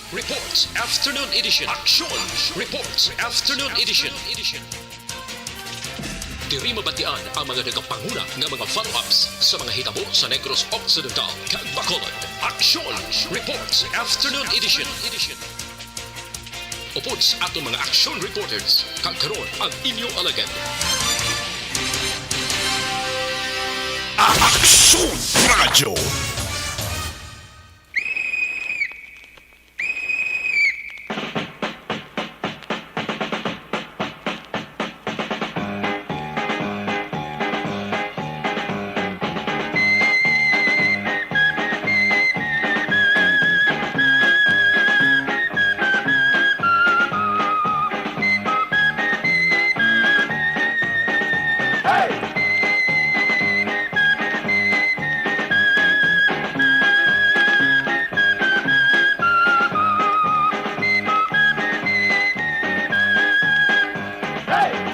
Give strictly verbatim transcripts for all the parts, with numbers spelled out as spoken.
Reports Afternoon Edition. Action Reports Afternoon Edition. Diri mabatian ang mga nagapanguna nga mga follow-ups sa mga hitabo sa Negros Occidental kag Bacolod. Action Reports Afternoon Edition. Upod sa aton mga action reporters, kag karon ang inyo alagad. Action Radio.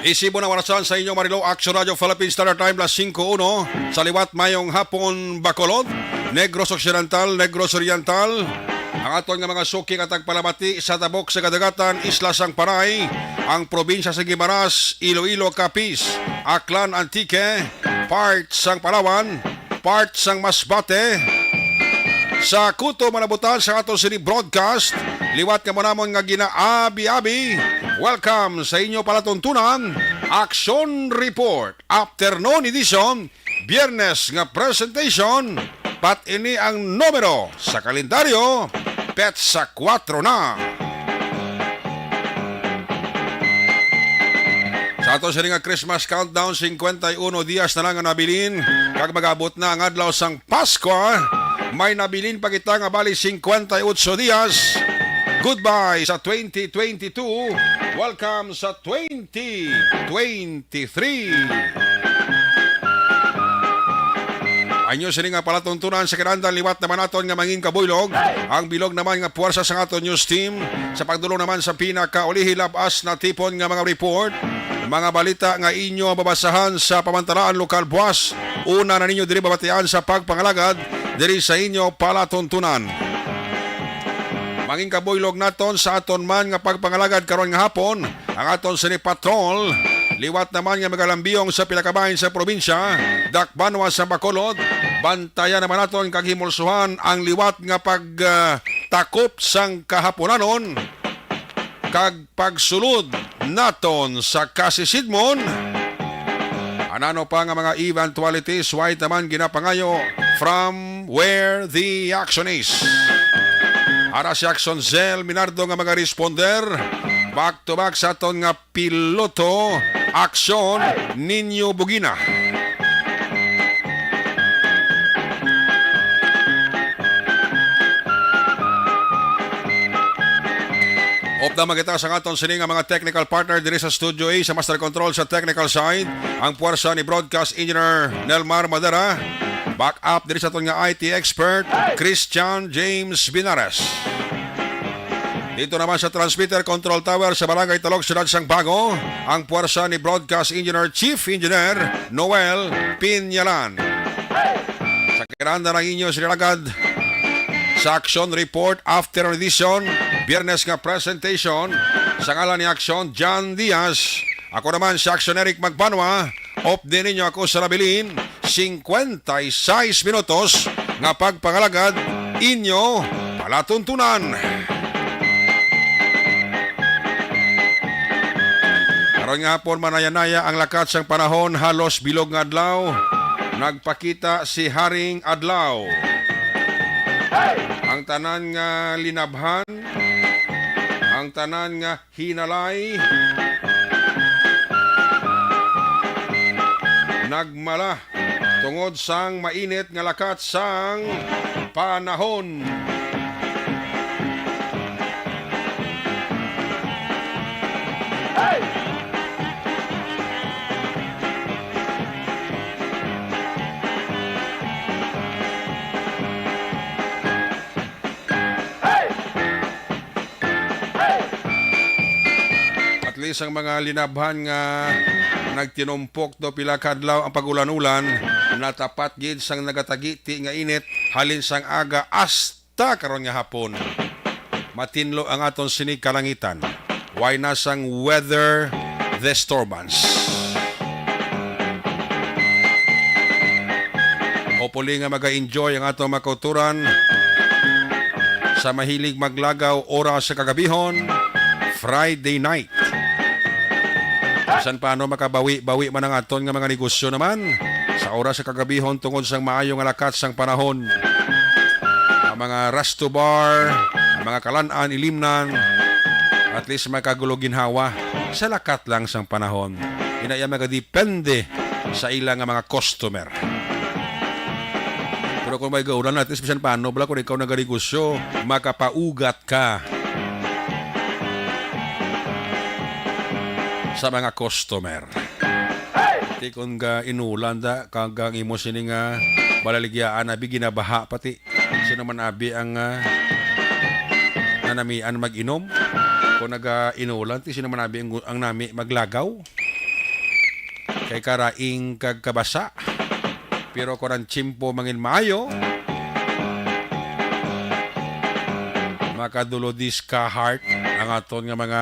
Isibon ang orasan sa inyong Marilo Action Radio Philippines Standard Time, las singko uno. Sa liwat, mayong hapon, Bacolod, Negros Occidental, Negros Oriental, ang aton nga mga suki nga tagpalamati sa tabok sa kadagatan, Isla sang Panay, ang probinsya sa Guimaras, Iloilo, Capiz, Aklan, Antique, part sang Palawan, part sang Masbate. Sa kuto manabutan sa aton sini broadcast, liwat nga mo namon nga ginaabi-abi, welcome sa inyo palatuntunan, Action Report, Afternoon Edition, Biyernes nga presentation, pat ini ang numero sa kalendaryo, petsa kuwatro na. Sa ato sini nga Christmas countdown, singkwenta y uno dias na lang ang nabilin, kag mag-abot na ang adlaw sang Pasko. May nabilin pa kita nga bali singkwenta y otso dias. Goodbye sa twenty twenty-two. Welcome sa twenty twenty-three. Ang inyo sini nga palatuntunan sa kinahanglan, liwat naman naton nga mangin kabuylog. Ang bilog naman nga puwersa sa aton news team sa pagdulong naman sa pinakaulihi lab-as na tipon nga mga report. Mga balita nga inyo mabasahan sa pamantalaan lokal buwas. Una na ninyo diri mabatian sa pagpangalagad diri sa inyo palatuntunan. Mangin kabuylog naton sa aton man nga pagpangalagad karon nga hapon, ang aton sini patrol, liwat naman nga magalambiyong sa pila ka bahin sa probinsya, dakbanwa sa Bacolod, bantayan naman naton kag himulsuhan ang liwat nga pag, ah, takop sang kahaponanon kag pagsulod naton sa kasisidmon. Anano pa nga mga eventualities, way taman ginapangayo from where the action is. Ara si Action Zell Minardo nga magaresponder back to back sa aton nga piloto, Action Ninyo Bugina. Upda man kita sa aton sini nga mga technical partner diri sa Studio A, sa Master Control sa technical side, ang puwersa ni Broadcast Engineer Nelmar Madera. Back up diri sa aton nga I T expert, Christian James Binares. Dito naman sa transmitter control tower sa Barangay Talog, Siyudad sang Bago, ang puwersa ni Broadcast Engineer, Chief Engineer Noel Pinyalan. Sa kinahanglan ang inyo sinalagad sa Action Report After Edition, Biyernes nga presentation, sa ngalan ni Action John Diaz. Ako naman si Action Eric Magbanwa. Updi ninyo ako sa nabilin, singkwenta y seis minutos nga pagpangalagad, inyo palatuntunan. Karon nga hapon, manayanaya ang lakat sang panahon, halos bilog nga adlaw. Nagpakita si Haring Adlaw. Ang tanan nga linabhan, ang tanan nga hinalay, nagmala tungod sang mainit nga lakat sang panahon. At least ang mga linabhan nga nagtinumpok do pila ka adlaw ang pag-ulan-ulan, natapat gid sang nagatagiti nga init halin sang aga hasta karon nga hapon. matinlo ang aton sinig kalangitan. Way na sang weather disturbance. Hopefully nga maga-enjoy ang atong mga kauturan sa mahilig maglagaw oras sa kagabihon, Friday night. Bisan paano makabawi-bawi man ang aton nga mga negosyo naman sa oras sa kagabihon tungod sang maayo nga lakat sang panahon. Ang mga resto bar, ang mga kalan-an, ilimnan, at least makagulo ginhawa sa lakat lang sang panahon. Ina iya magadepende sa ila nga mga customer. Pero kung may gaulan, at least bisan paano, bala, kung ikaw naganegosyo, makapaugat ka sa mga customer. Ti kung ga inulan da, kag ang imo sini nga balaligyaan, abi, ginabaha pati. Sino man abi ang, ah, nanamian mag-inom? Kung naga inulan, ti sino man abi ang, ang nami maglagaw? Kay karaing kag kabasa. Pero kung ang tiyempo mangin maayo, makadulodis ka heart ang aton nga mga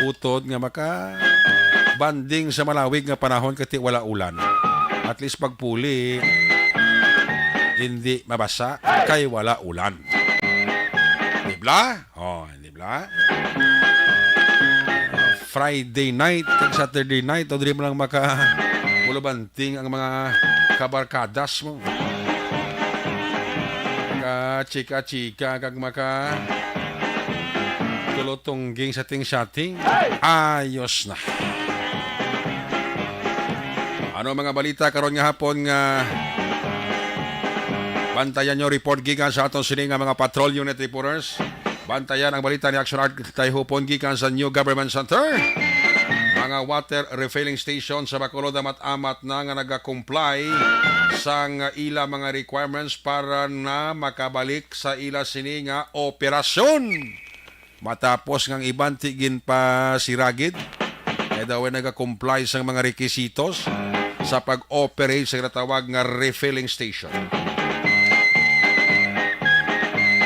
utod nga maka banding sa malawig nga panahon kay ti wala ulan. At least pagpuli, hindi mabasa kay wala ulan. Di bla? Oh, di bla? Friday night kag Saturday night, o diri mo lang maka bulubanting ang mga kabarkadas mo. Ka chika-chika kag maka tulotungging sa ting-sating. Ayos na. Ano mga balita karon nga hapon nga bantayan nyo? Report gikan sa aton sini nga mga patrol unit reporters. Bantayan ang balita ni Action Art Tayhupon gikan sa New Government Center. Mga water refilling station sa Bacolod amat-amat na nga nagakomply sang ila mga requirements para na makabalik sa ila sini nga operasyon. Matapos nga ang iban ti ginpasiragid, kay daw ay nagakomply sang mga rekisitos sa pag-operate sa ginatawag nga refilling station.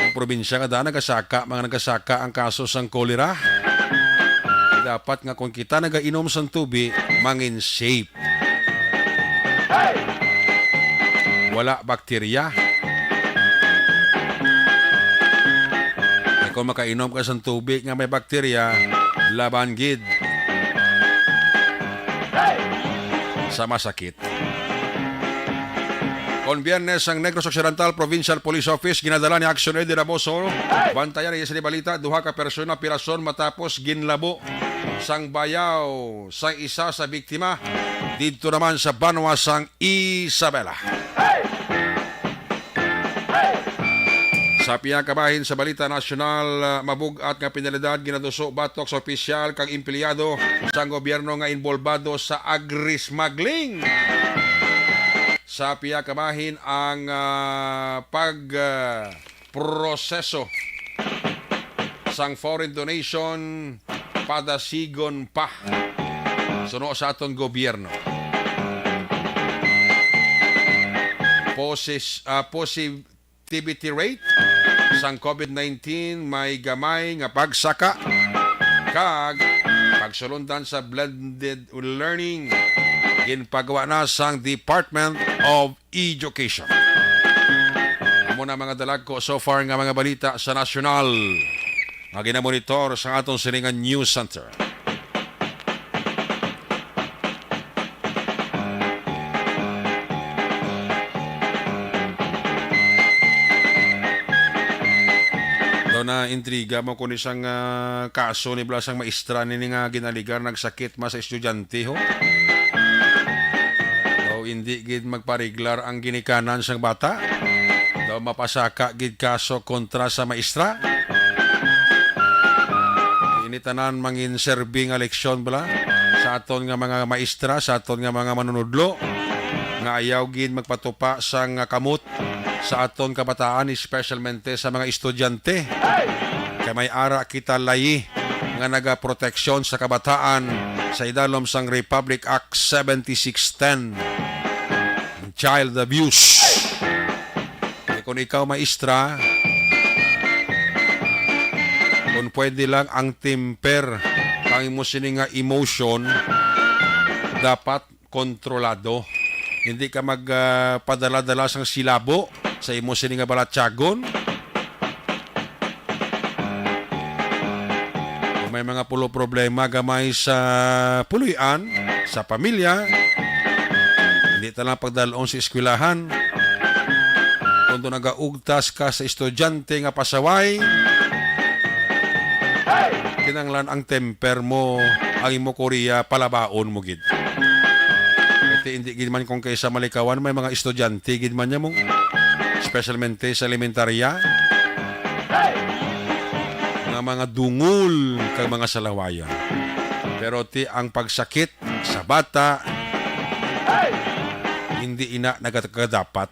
Ang probinsya nga daan nagasaka, mga nagasaka ang kaso sang kolera. Dapat nga kung kita nagainom sang tubi, mangin safe. Wala bakterya. Kay kung makainom ka sang tubig nga may bakterya, laban gid sa masakit. Kon Biyernes, ang Negros Occidental Provincial Police Office ginadala ni Action Eddie Raboso. Bantayan niya sa balita, duha ka persona pirason matapos ginlabo sang bayaw sang isa sa biktima didto naman sa banwa sang Isabela. Sa pihak ka bahin sa balita nasyonal, ah, mabug-at nga penalidad ginaduso batok sa opisyal kag empleyado sang gobyerno nga inbolbado sa agri-smuggling. Sa pihak ka bahin ang, ah, pag, ah, proseso sang foreign donation padasigon pa suno sa aton gobyerno. Poses-, ah, positivity rate sang COVID nineteen may gamay nga pagsaka kag pagsulundan sa blended learning ginpagawa na sang Department of Education. Amo na mga dalagko so far nga mga balita sa nasyonal nga ginamonitor sa aton siningan News Center. Daw na intriga mo kung isang, ah, kaso ni bala sang maestra nini nga ginaligar nagsakit ma sa estudyante ho. Daw indi gid magpariglar ang ginikanan sang bata. Daw mapasaka gid kaso kontra sa maestra. Ini tanan mangin serbi nga leksyon bala sa aton nga mga maestra, sa aton nga mga manunudlo nga ayaw gid magpatupa sang kamot sa aton kabataan, espesyalmente sa mga estudyante. Kay may ara kita layi nga nagaproteksyon sa kabataan sa idalom sang Republic Act seventy-six ten, child abuse. Kay kung ikaw maestra, Kung pwede lang ang temper, ang imo sini nga emotion, dapat kontrolado. Hindi ka mag, ah, padala-dala sang silabo sa imo sini nga balatyagon. Kung may mga pulo problema gamay sa puloy-an, sa pamilya, hindi ta lang pagdalon sa eskwelahan. Kung doon nagaugtas ka sa estudyante nga pasaway, kinahanglan ang temper mo, ang imo Korea, palabaon mo gid. Kay hindi gid man kung kaysa malikawan, may mga estudyante gid man niya mong, especialmente sa elementarya, nga mga dungol kag mga salawayan. Pero ti ang pagsakit sa bata, hindi ina nagakadapat.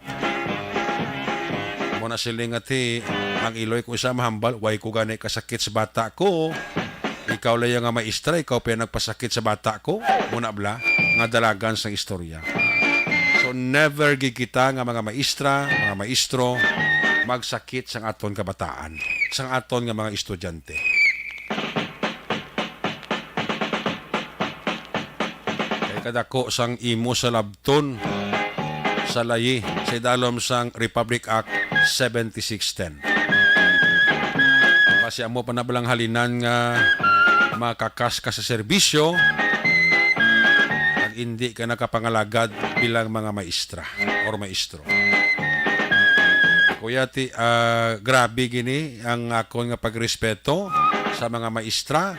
Mo na sila nga ti ang iloy ko sa mahambal, way ko gani kasakit sa bata ko. Ikaw lang nga maestra, ikaw pa yung nagpasakit sa bata ko. Muna bla, nga dalagan sang istorya. So never gid kita nga mga maestra, mga maestro, magsakit sang aton kabataan, sang aton nga mga estudyante. Kay kadako sang imo sa labton sa layi sa idalom sang Republic Act seventy-six ten. Basi amo pa na balang halinan nga makakas ka sa serbisyo ag indi ka nakapangalagad bilang mga maestra or maestro. Kuya, ti, ah, grabe gini ang akon nga pagrespeto sa mga maestra.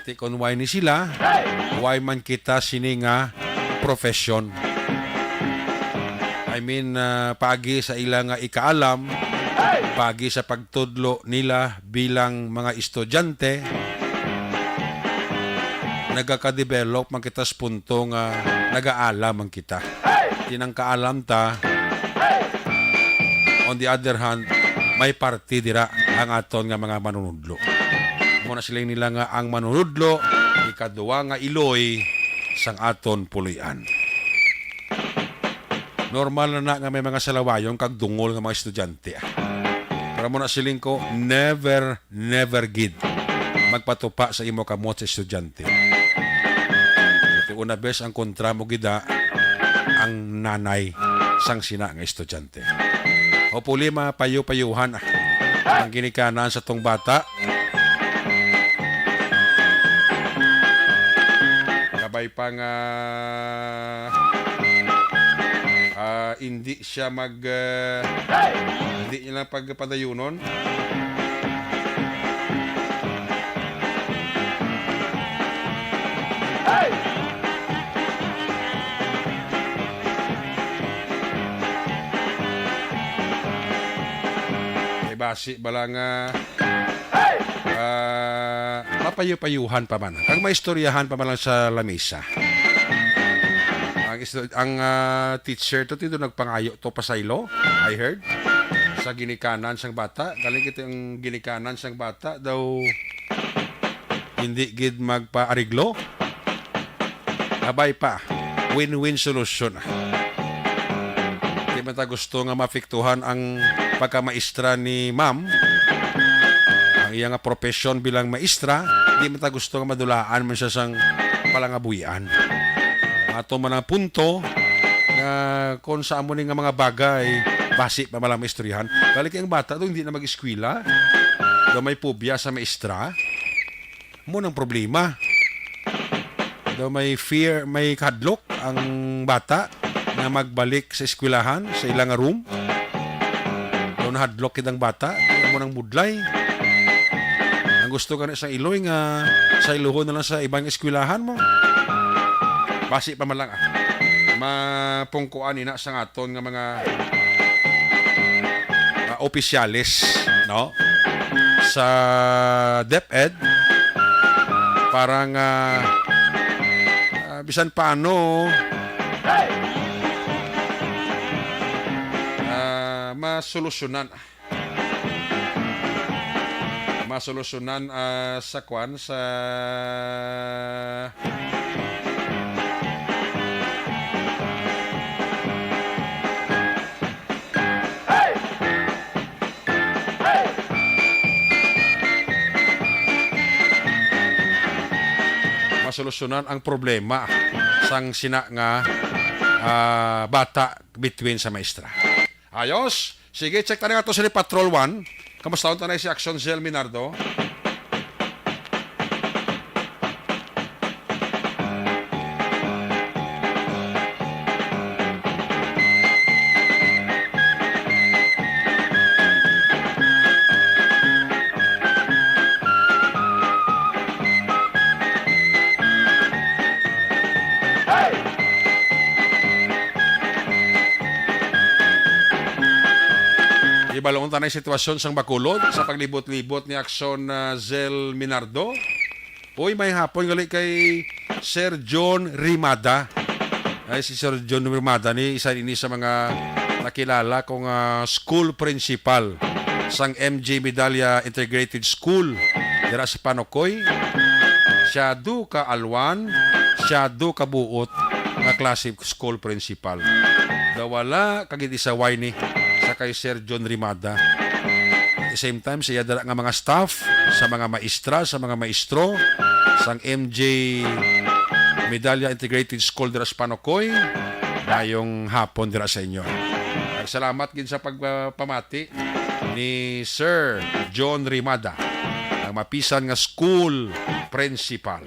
Ti kon way ni sila, way man kita sini nga profession. I mean, ah, paagi sa ila nga ikaalam, paagi sa pagtudlo nila bilang mga estudyante, nagaka-develop man kita sa punto nga nagaalam man kita. Tinangkaalam ta, on the other hand, may parte dira ang aton nga mga manunudlo. Muna siling nila nga ang manunudlo, ikaduwa nga iloy sang aton puloy-an. Normal na na nga may mga salawayon kag dungol nga mga estudyante, ah. Pero muna siling ko, never, never gid magpatupa sa imo kamot sa estudyante. Kay una bes ang kontra mo gid, ah, ang nanay sang sina nga estudyante. Hopefully, mapayo-payuhan, ah, ang ginikanan sa tong bata. Kabay pa nga, ah, indi siya mag, ah, hindi niya lang pagpadayunon. Kay basi bala nga, ah, mapayo-payuhan pa man. Kag maistoryahan pa man lang sa lamisa. Ang isto-, ang, ah, teacher to, tito nagpangayo to pasaylo, I heard. Sa ginikanan sang bata, galing kita ang ginikanan sang bata daw hindi gid magpaariglo. Abay pa, win-win solution. Di man ta gusto nga maapektuhan ang pagkamaestra ni ma'am, ang iya nga profesyon bilang maestra. Di man ta gusto nga madulaan man siya sang palangabuhian. Ato man ang punto nga kung sa amo ni nga mga bagay, basi pa malang maistoryahan. Kali kay ang bata to, hindi na mag-eskwela. Daw may phobia sa maestra. Mo nang problema. Daw may fear, may kahadlok ang bata nga magbalik sa eskwelahan, sa ila nga room. Daw nahadlok gid ang bata, kaya mo nang budlay. Ang gusto gani sang iloy nga sa iluhon na lang sa ibang eskwelahan mo. Basi pa man lang, ah. Mapungkuan ina sang aton nga mga, ah, opisyales, no? Sa DepEd para nga, ah, bisan paano, ah, masolusyonan, masolusyonan, ah, sa kwan, sa masolusyonan ang problema sang sina nga, ah, bata between sa maestra. Ayos. Sige, check ta na nga to sa ni Patrol One. Kamusta ta na si Action Zell Minardo? Ibalon ta na yung sitwasyon sang Bacolod sa paglibot-libot ni Action, ah, Zell Minardo. Uy, may hapon gali kay Sir John Rimada. Ay, si Sir John Rimada ni isa ini sa mga nakilala kong, ah, school principal sang M J Medalla Integrated School dira sa Panocoy. Siya do ka alwan, siya do ka buot nga klase school principal. Daw wala ka gid isaway ni sa kay Sir John Rimada. At the same time, siya dira nga mga staff, sa mga maestra, sa mga maestro, sang M J Medalla Integrated School dira sa Panocoy. Mayong hapon dira sa inyo. Nagsalamat gid sa pagpamati ni Sir John Rimada, ang mapisan nga school principal.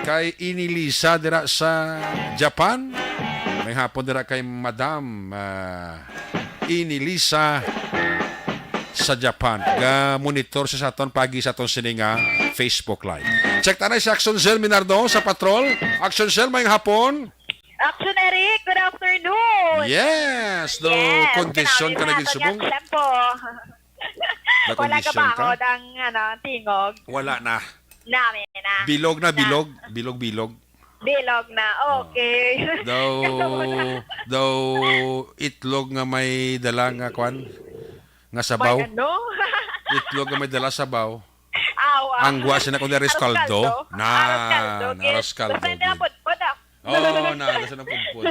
Kay Inilisa dira sa Japan, may hapon dira kay Madam, ah, Inilisa sa Japan. Ga-monitor siya sa aton pagi sa aton sini nga Facebook Live. Check ta na si Action Zell Minardo sa Patrol. Action Zell, may hapon. Action Eric, good afternoon. Yes, no Yes, kondisyon ka na gid, subong. Tempo. Wala ka ba ako ang, ano, tingog? Wala na. Nami na. Bilog na, Na. bilog. Bilog, bilog. Bilog na. Oh. Okay. Daw, daw itlog nga may dala nga kwan, nga sabaw. May ano? Itlog nga may dala sabaw. Awa. Ang gwa siya na kung dere Arroz kaldo. Caldo. Na, Arroz caldo, na, okay. Arroz caldo, Basta hindi okay. na pudpud, ah. Oo, na, gusto ng pudpud.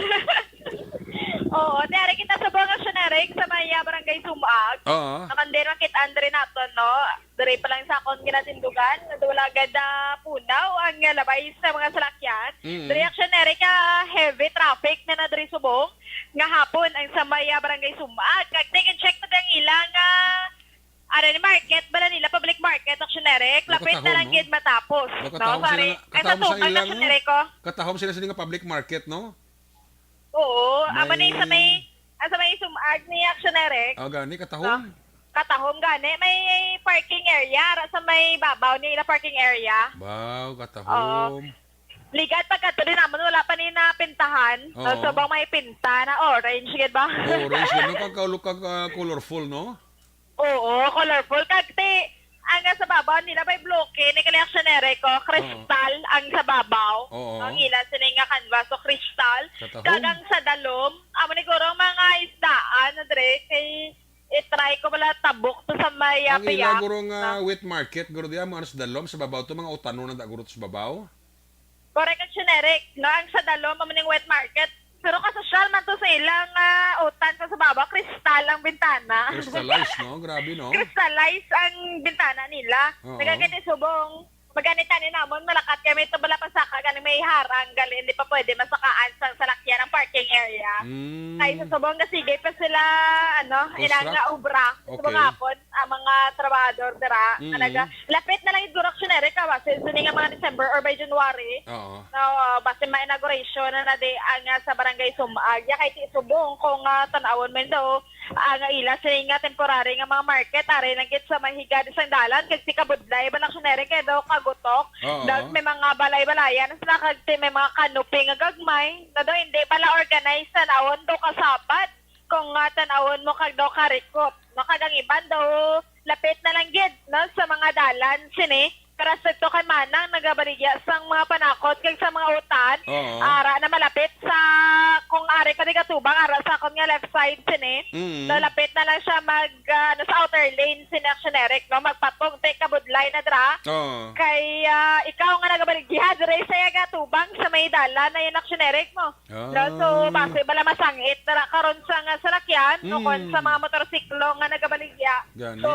Oo, dere kita sa Bonga Siya Nareng sa may, ah, Barangay Sumaag. Oo. Nakandero ang kit Andre nato, no? Diri pa lang sa akon ginatindugan, wala gad, ah, punaw ang, ah, labay sa mga salakyan. Mm. Diri, Action Eric, ah, heavy traffic na na diri subong nga hapon ang sa may, ah, Barangay Sumaag. Kag take and check na ang ilang, ah, ano ni market, bala nila, public market, Action Eric. Lapit na lang gid matapos, no? Sorry. Ay, sa tuban, Action Eric, oh. Katahom sila sa nga public market, no? Oo, amo ni sa may, ah, sa may Sumaag ni Action Eric. Ah, gani, katahom? No? Katahom gani. May parking area, ra sa may babaw ni ila parking area. Wow, katahom. Oo. Ligad pagkadto din naman, wala pa ni napintahan. Oo. So, bang may pinta na orange, gid ba? Orange, gid, no? Kag, kag, kag, ah, colorful, no? Oo, colorful. Kag ti, ang sa babaw nila may bloke, ni kali Action Eric, oh, kristal ang sa babaw. Oo. Ang ila sini nga canvas, so kristal. Katahom. Kag ang sa dalom, amo ni guro ang mga isdaan na dre, kay i-try ko wala tabok to sa may, ah, Ang ila piyat, guro nga no? Wet market, guro diya, mga sa dalom, sa babaw to, mga utanon na da guro to sa babaw. Correct, Action Eric, no? Ang sa dalom, amo ning wet market. Pero kasosyal man to sa ilang, ah, utan sa, sa baba, kristal ang bintana. Crystallized, no? Grabe, no? Crystallized ang bintana nila. Oo. Nagagani subong, magani tani namon, malakat kami ito bala pasaka, gani may harang, gali, hindi pa pwede masakaan sa salakyan ang parking area. Mm. Kay sa subong, sige pa sila, ano, Construct? Inang nga obra. Sa Okay. mga hapon, ang mga trabahador dira, Mm. talaga, lapit na lang yung Action Eric, ah, base sa nga mga December or by January. Oo. No, base may inauguration na na di ang, ah, sa Barangay Sumaag. Ya kay ti subong kung, ah, tan-awon mo daw, ang ila sa nga temporary nga mga market, ari lang gid sa may higad sang dalan, kag ti kabudlay ba, Action Eric, kay daw kagutok. Oo. Daw may mga balay-balayan, sa kag ti may mga canopy nga gagmay, na daw hindi pala organized, tan-awon daw kasabad. Kung, ah, tan-awon mo kag daw karikop, no? Kag ang iban daw, lapit na lang gid, no, sa mga dalan, sini. Pero sa to kay Manang, nagabaligya sang mga panakot kag sa mga utan. Oo. Ara na malapit sa, kung ari ka di katubang, ara sa akon nga left side, sini. Mm. No, lapit na lang siya mag, ah, ano, sa outer lane, sini Action Eric, no? Magpatong, te, kabudlay na dra. Oo. Kay, ah, ikaw nga nagabaligya, dire sa iya gatubang sa may dalan na yun, Action Eric, mo. Ah. No, so, base bala masangit dira karon sa nga salakyan, no, kon Mm. sa mga motorsiklo nga nagabaligya. Gani. So,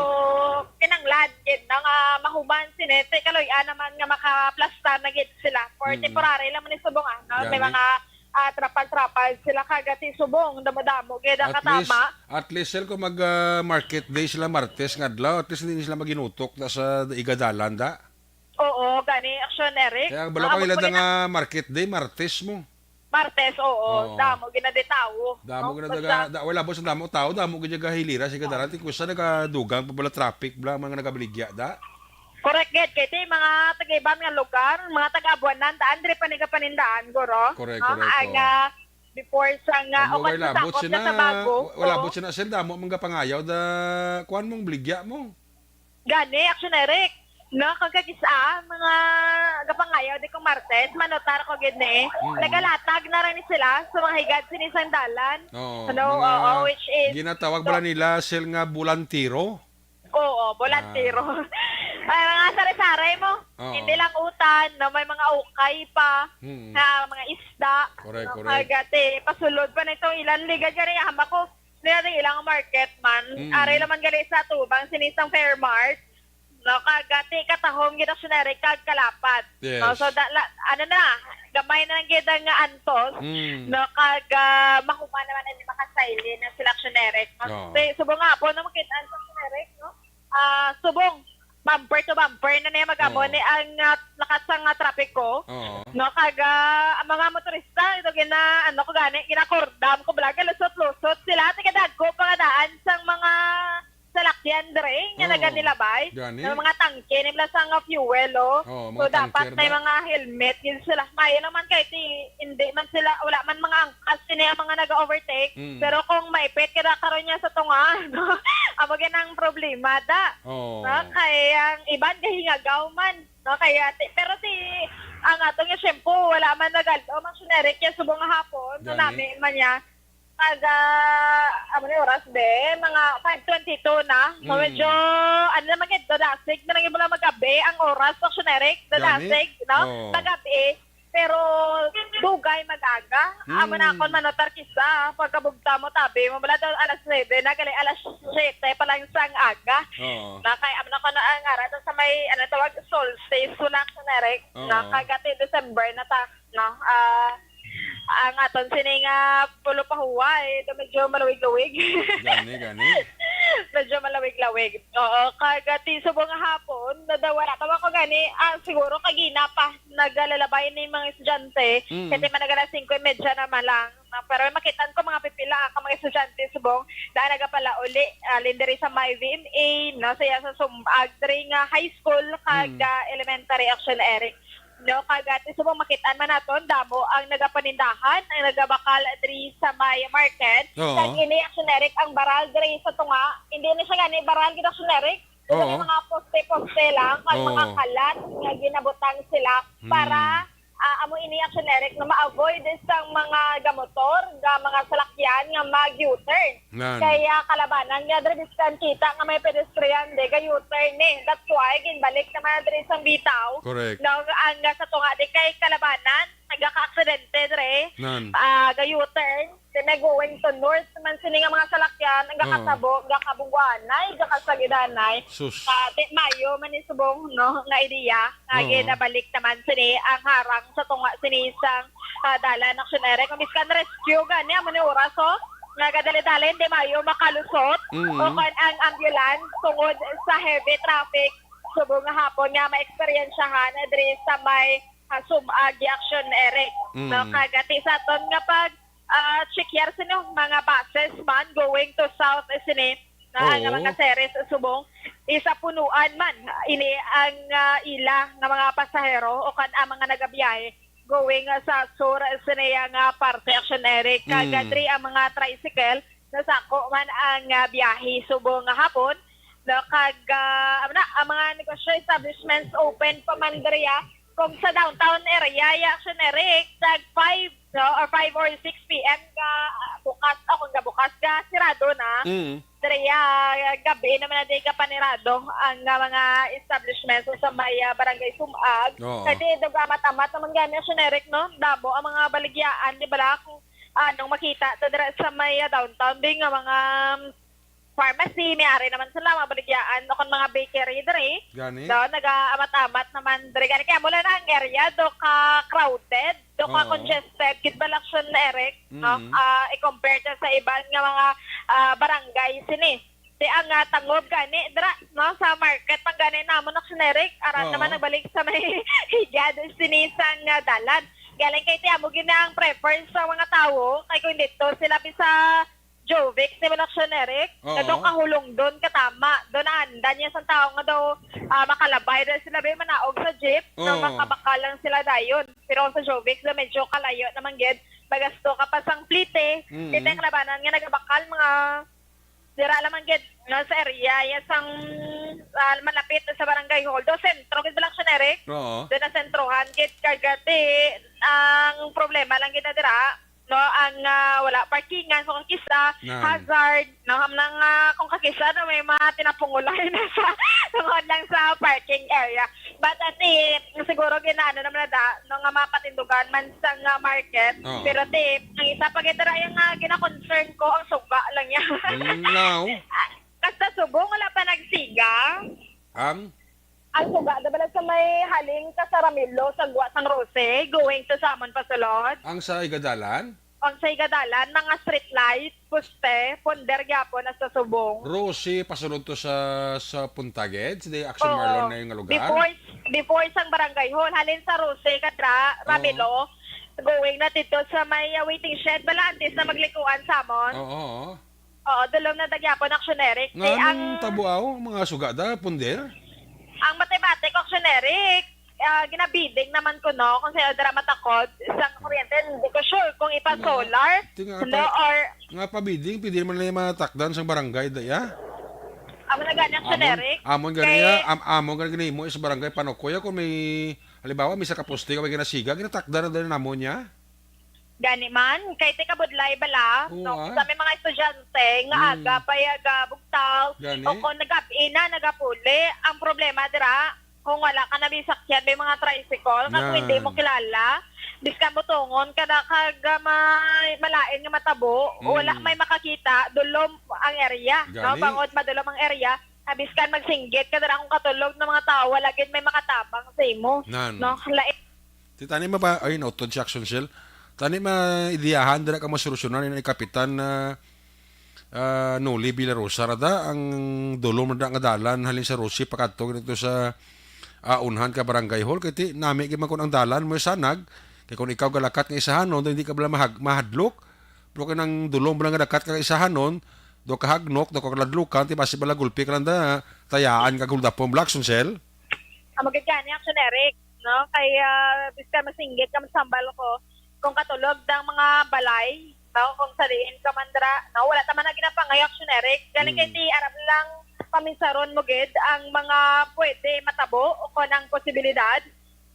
kinanglan gid na nga mahuman sini, ti kaluy-an naman nga makaplastar na gid sila for Mm. temporary lang man ni subong, ah, no? May Gani. mga, ah, trapal-trapal sila, kag ti subong damo-damo gid ang At least, katama. at least, sir, kung mag, ah, market day sila Martes nga adlaw, at least hindi sila maginutok na sa igadalan da. Oo, gani, Action Eric. Kaya ang balo Ah, ka amo ila po da nga market day, Martes mo. Martes, oo. Oo. Damo gid na di tawo, Damo no? gid na Basta daga, da, wala ba sa damo tao, damo gid nga hilira sa gadalan. Ti kusa nagadugang pa bala traffic bala mga nagabaligya da. Correct gid, kay ti mga taga-iban nga lugar, mga taga-Abuanan, daan diri pa ni gapanindaan, guro. Correct, No? correct, Ang, oo. ah, before sa nga, Amo o kay mas labot masakop sina, na sa bago. wala Oo. bot sina, sir, damo mga pangayaw da, kuan mong baligya mo. Gani, Action Eric. No, kag kag isa, mga gapangayaw di kong Martes, manotar ko gid ni. Mm. Nagalatag na rin sila sa mga higad sini sang dalan. Oo, Ano, mga oo, which is, ginatawag so bala nila, sir, nga bulantiro? Oo, bulantiro. Ah. Ay, mga sari-sari mo. Oo. Hindi lang utan, no, may mga ukay pa, Mm. na mga isda, Correct, no, correct. kag, ate, pasulod pa na itong ilan ligad gani, hama ko, nila rin ilang market man. Mm. Aray naman gali sa tubang, sinisang Fairmart. No, kag, ate, katahom gid ang sinari kag kalapad. Yes. No, so, da, la, ano na, gamay na lang gid ang antos. Mm. No, kag, ah, mahuman naman ang makasayli na sila action Eric. No? Oo. Sa, subong nga po, no, makita ang action Eric, no? Ah, subong, bumper to bumper na niya mag-amo Oo. ni ang, ah, lakas sang, ah, trapiko. Oo. No, kag, ah, ang mga motorista, ito gina, ano ko gani, ginakordam ko, bala, lusot-lusot sila, tigadagko pa nga daan sang mga salakyan dre nga Oo. naganilabay. Gani. Ang mga tangke ni bala sang, ah, fuel, oh. Oo, So, mga dapat tanker may ba? mga helmet gid sila. Mayo naman kay ti, hindi man sila, wala man mga angkas sini ang mga nag-overtake. Mm. Pero kung maipit ka na karon niya sa tunga, no? Amo gid ang problema da. Oo. No? Kay ang iban gahingagaw man, no? Kaya ti, pero ti, ang atong nga shampoo, wala man nagaldo, mang generic yan, subong nga hapon, Gani. nanami man niya. Pag, ah, amo ni oras, be, mga five twenty-two na. So, Mm. medyo, ano naman gid, dadasig na lang yung mga magabi ang oras, mang generic, Gani. dadasig, no? Oo. Magabi. Pero dugay mag-aga. Amo na Mm. akon manotar kisa, pagkabugta mo, tabi mo, wala daw alas nuebe na, gali alas siyete pa lang sang aga. Oo. Na kay amo na ko na ang ara to sa may, ano tawag, solstice, wala ka na, Rick. Oo. Na kagati December na ta, no? Ah, ang aton sini nga pulo pa huway, do medyo malawig-lawig. Gani, gani. Medyo malawig-lawig. Oo, kagati subong nga hapon, nadawala pa man ko gani, ah, siguro kagina pa. nagalalabay ni mga estudyante, Mm. kasi man nag-alas singko y medya naman lang, no? Pero makitaan ko mga pipila ka mga estudyante subong na nagapalauli, ah, lindiri sa may V M A, no? Sa iya sa sumag diri nga high school kag, Mm. ah, elementary action Eric. No, kag ati subong makitaan man naton, damo ang nagapanindahan, ang nagabakal diri sa may market. Oo. Kag ini action Eric ang baral diri sa tunga. Hindi na siya gani baral gid action Eric. Ito Oo. may mga poste-poste lang, kag Oo. mga kalat nga ginabutang sila Hmm. para, ah, amo ini ang generic nga ma-avoid sang mga gamotor, nga mga salakyan nga mag-U-turn. Nan. Kaya kalabanan nga diri biskan kita nga may pedestrian, di ga U-turn ni. That's why ginbalik naman diri sa bitaw. Correct. No, ang, ah, sa tunga di kay kalabanan, nagaka-aksidente diri. Nan. Ah, ga U-turn. Then, going to north man sini nga mga salakyan, ang Oo. gakasabo, gakabuguanay, gakasagidanay. Sus. Ah, di, mayo man ni subong, no, nga ideya, nga Oo. ginabalik naman sini ang harang sa tunga sini sang, ah, dalan action area. Kung biskan rescue gani, amo ni oras, oh, nga gadali-dali, hindi mayo makalusot. Mm. O kon ang ambulance, tungod sa heavy traffic, subong nga hapon nga maeksperiensyahan diri sa may, ah, sumag action area. Mm. No, kagati sa aton nga pag ah, check yar sini mga buses man going to south, eh, sini, na nga Oo. mga series subong isa punuan man ini ang, ah, ila nga mga pasahero o kan ang mga nagabiyahe going, ah, sa sur, eh, sini nga parte action Eric. Kag, ah, Mm. diri ang mga tricycle nasako man ang, ah, biyahe subong nga hapon. No, kag, ah, ano na, ang mga negosyo establishments open pa man diri, ah. Kung sa downtown area, ya, siya na, Rick, tag five, no, or five or six P M ka, ah, bukas, o kung gabukas ka, sirado na. Mm. Diri, ah, gabi naman na di ka panirado ang, ah, mga establishments sa may, ah, barangay Sumag. Oo. Kasi dugamat-amat naman gani siya, Rick, no? Damo ang mga baligyaan, di ba, la? Kung anong makita ta dira sa may, ah, downtown, di nga mga, um, pharmacy, may ari naman sila, mga baligyaan, o kon mga bakery diri. Gani? So, nagaamat-amat naman diri. Gani kaya mula na ang area, do ka crowded, do ka Oo. congested, gid ba, Action Eric, no? Mm. Ah, i-compare ta sa iban nga mga, ah, barangay sini. Di ang, ah, tangob gani, dira, no, sa market, pang gani namon, Action Eric, aran Oo. naman nagbalik sa may higad sini sang, ah, dalan. Galing kay ti amo gid na ang preference sa mga tawo, kay kung dito sila bisa Jovic, ni Manok Sinerik, Oo. nga daw kahulong doon katama. Doon naandan niya sa tao nga daw, ah, makalabay daw sila, bay, manaog sa jeep, nga Oo. makabakal lang sila dayon. Pero sa Jovic, daw medyo kalayo naman gid. Magasto ka pa sang plite. Mm. Kita yung kalabanan nga nagabakal, mga dira lamang gid, no, sa area, ya sang, ah, malapit sa barangay hall. Do sentro gid ba lang siya, Eric? Oo. Doon na sentrohan gid, kagati, ang problema lang gid na dira, no, ang, ah, wala parkingan, so kakisa, Nan. hazard, no, ham nang, ah, kung kakisa, no, may mga tinapungulay na sa, tungod lang sa parking area. But at least, siguro ginaano naman na da, no, nga mapatindugan man sa nga market. Oo. Pero ti, ang isa pa gid dira yung nga gina-concern ko, ang suga lang niya. Mm, now? Basta subong, wala pa nagsiga. Ang? Ang suga, diba lang sa may halin ka sa Ramilo, sa Gwa San Rose, going to Samon Pasulod? Ang sa Igadalan? Ang sa Igadalan, mga street light, poste, punder gyapon hasta subong. Rose, pasulod to sa, sa Puntaged, sa Action Oo. Marlon na yung lugar? Before, before sang barangay hall, halin sa Rose, kadra, Oo. Ramilo, going na dito sa may, uh, waiting shed, bala antes na maglikuan Samon. Oo, oo. Oo, dulom na da gyapon, Action Eric. Nga Kay anong ang tabuaw, mga sugada, punder? Ang matematik, Action Eric, ah, ginabiding naman ko, no, kung sino dira matakod sa kuryente. Hindi ko sure kung ipa-solar, Nga, tinga no, pa- or Nga pa-bidding, pwede naman lang yung matakdan sa barangay, da, ya? Amo na gani, Action Amon, Eric. amon gani Kay ya, am-, amon gani gani mo sa barangay Panukoy, kung may, halimbawa, may isa ka poste, kung may ginasiga, ginatakdan na din namon niya. Gani man, kay ti kabudlay bala, Oo, no? ah. Sa may mga estudyante nga Mm. aga pa yaga bugtaw, Gani. o kung nagab-i na, nagapuli, ang problema dira, kung wala ka na may sakyan, may mga tricycle, kag Yan. hindi mo kilala, biskan mo tungon ka na kag, ah, may malain nga matabo, Mm. wala may makakita, dulom ang area, no? Gani. Bangod madulom ang area, ah, biskan magsinggit ka dira kung katulog ng mga tao, wala gid may makatabang sa imo, Nan. no? Lain Ti tani mapa-, ay, nautod si Action Cell. Tani maidiyahan, dira ka masolusyonan ni Kapitan, ah, ah, Noli Villarosa, rada, ang dulom rada nga dalan halin sa Rosie pakadto dito sa, ah, unhan ka barangay hall. Kay ti, nami gid man kun ang dalan mo sanag, kay kung ikaw galakat nga isahanon, daw hindi ka bala mahag-, mahadlok. Pero kay nang dulom bala nga dakat ka isahanon, do ka hagnok, do ka ladlukan, ti basi bala gulpi ka lang da, tayaan ka guldapon, bala, Action Cell. Amo gid gani, Action Eric, no? Kay, ah, biskan masinggit ka, magsambal ko, kung katulog dang mga balay, no? Kung sa diin ka man dira, no? Wala ta man na ginapangayo, Action Eric. Galing kay Mm. ti aram lang paminsaron mo gid ang mga pwede matabo o kung ang posibilidad,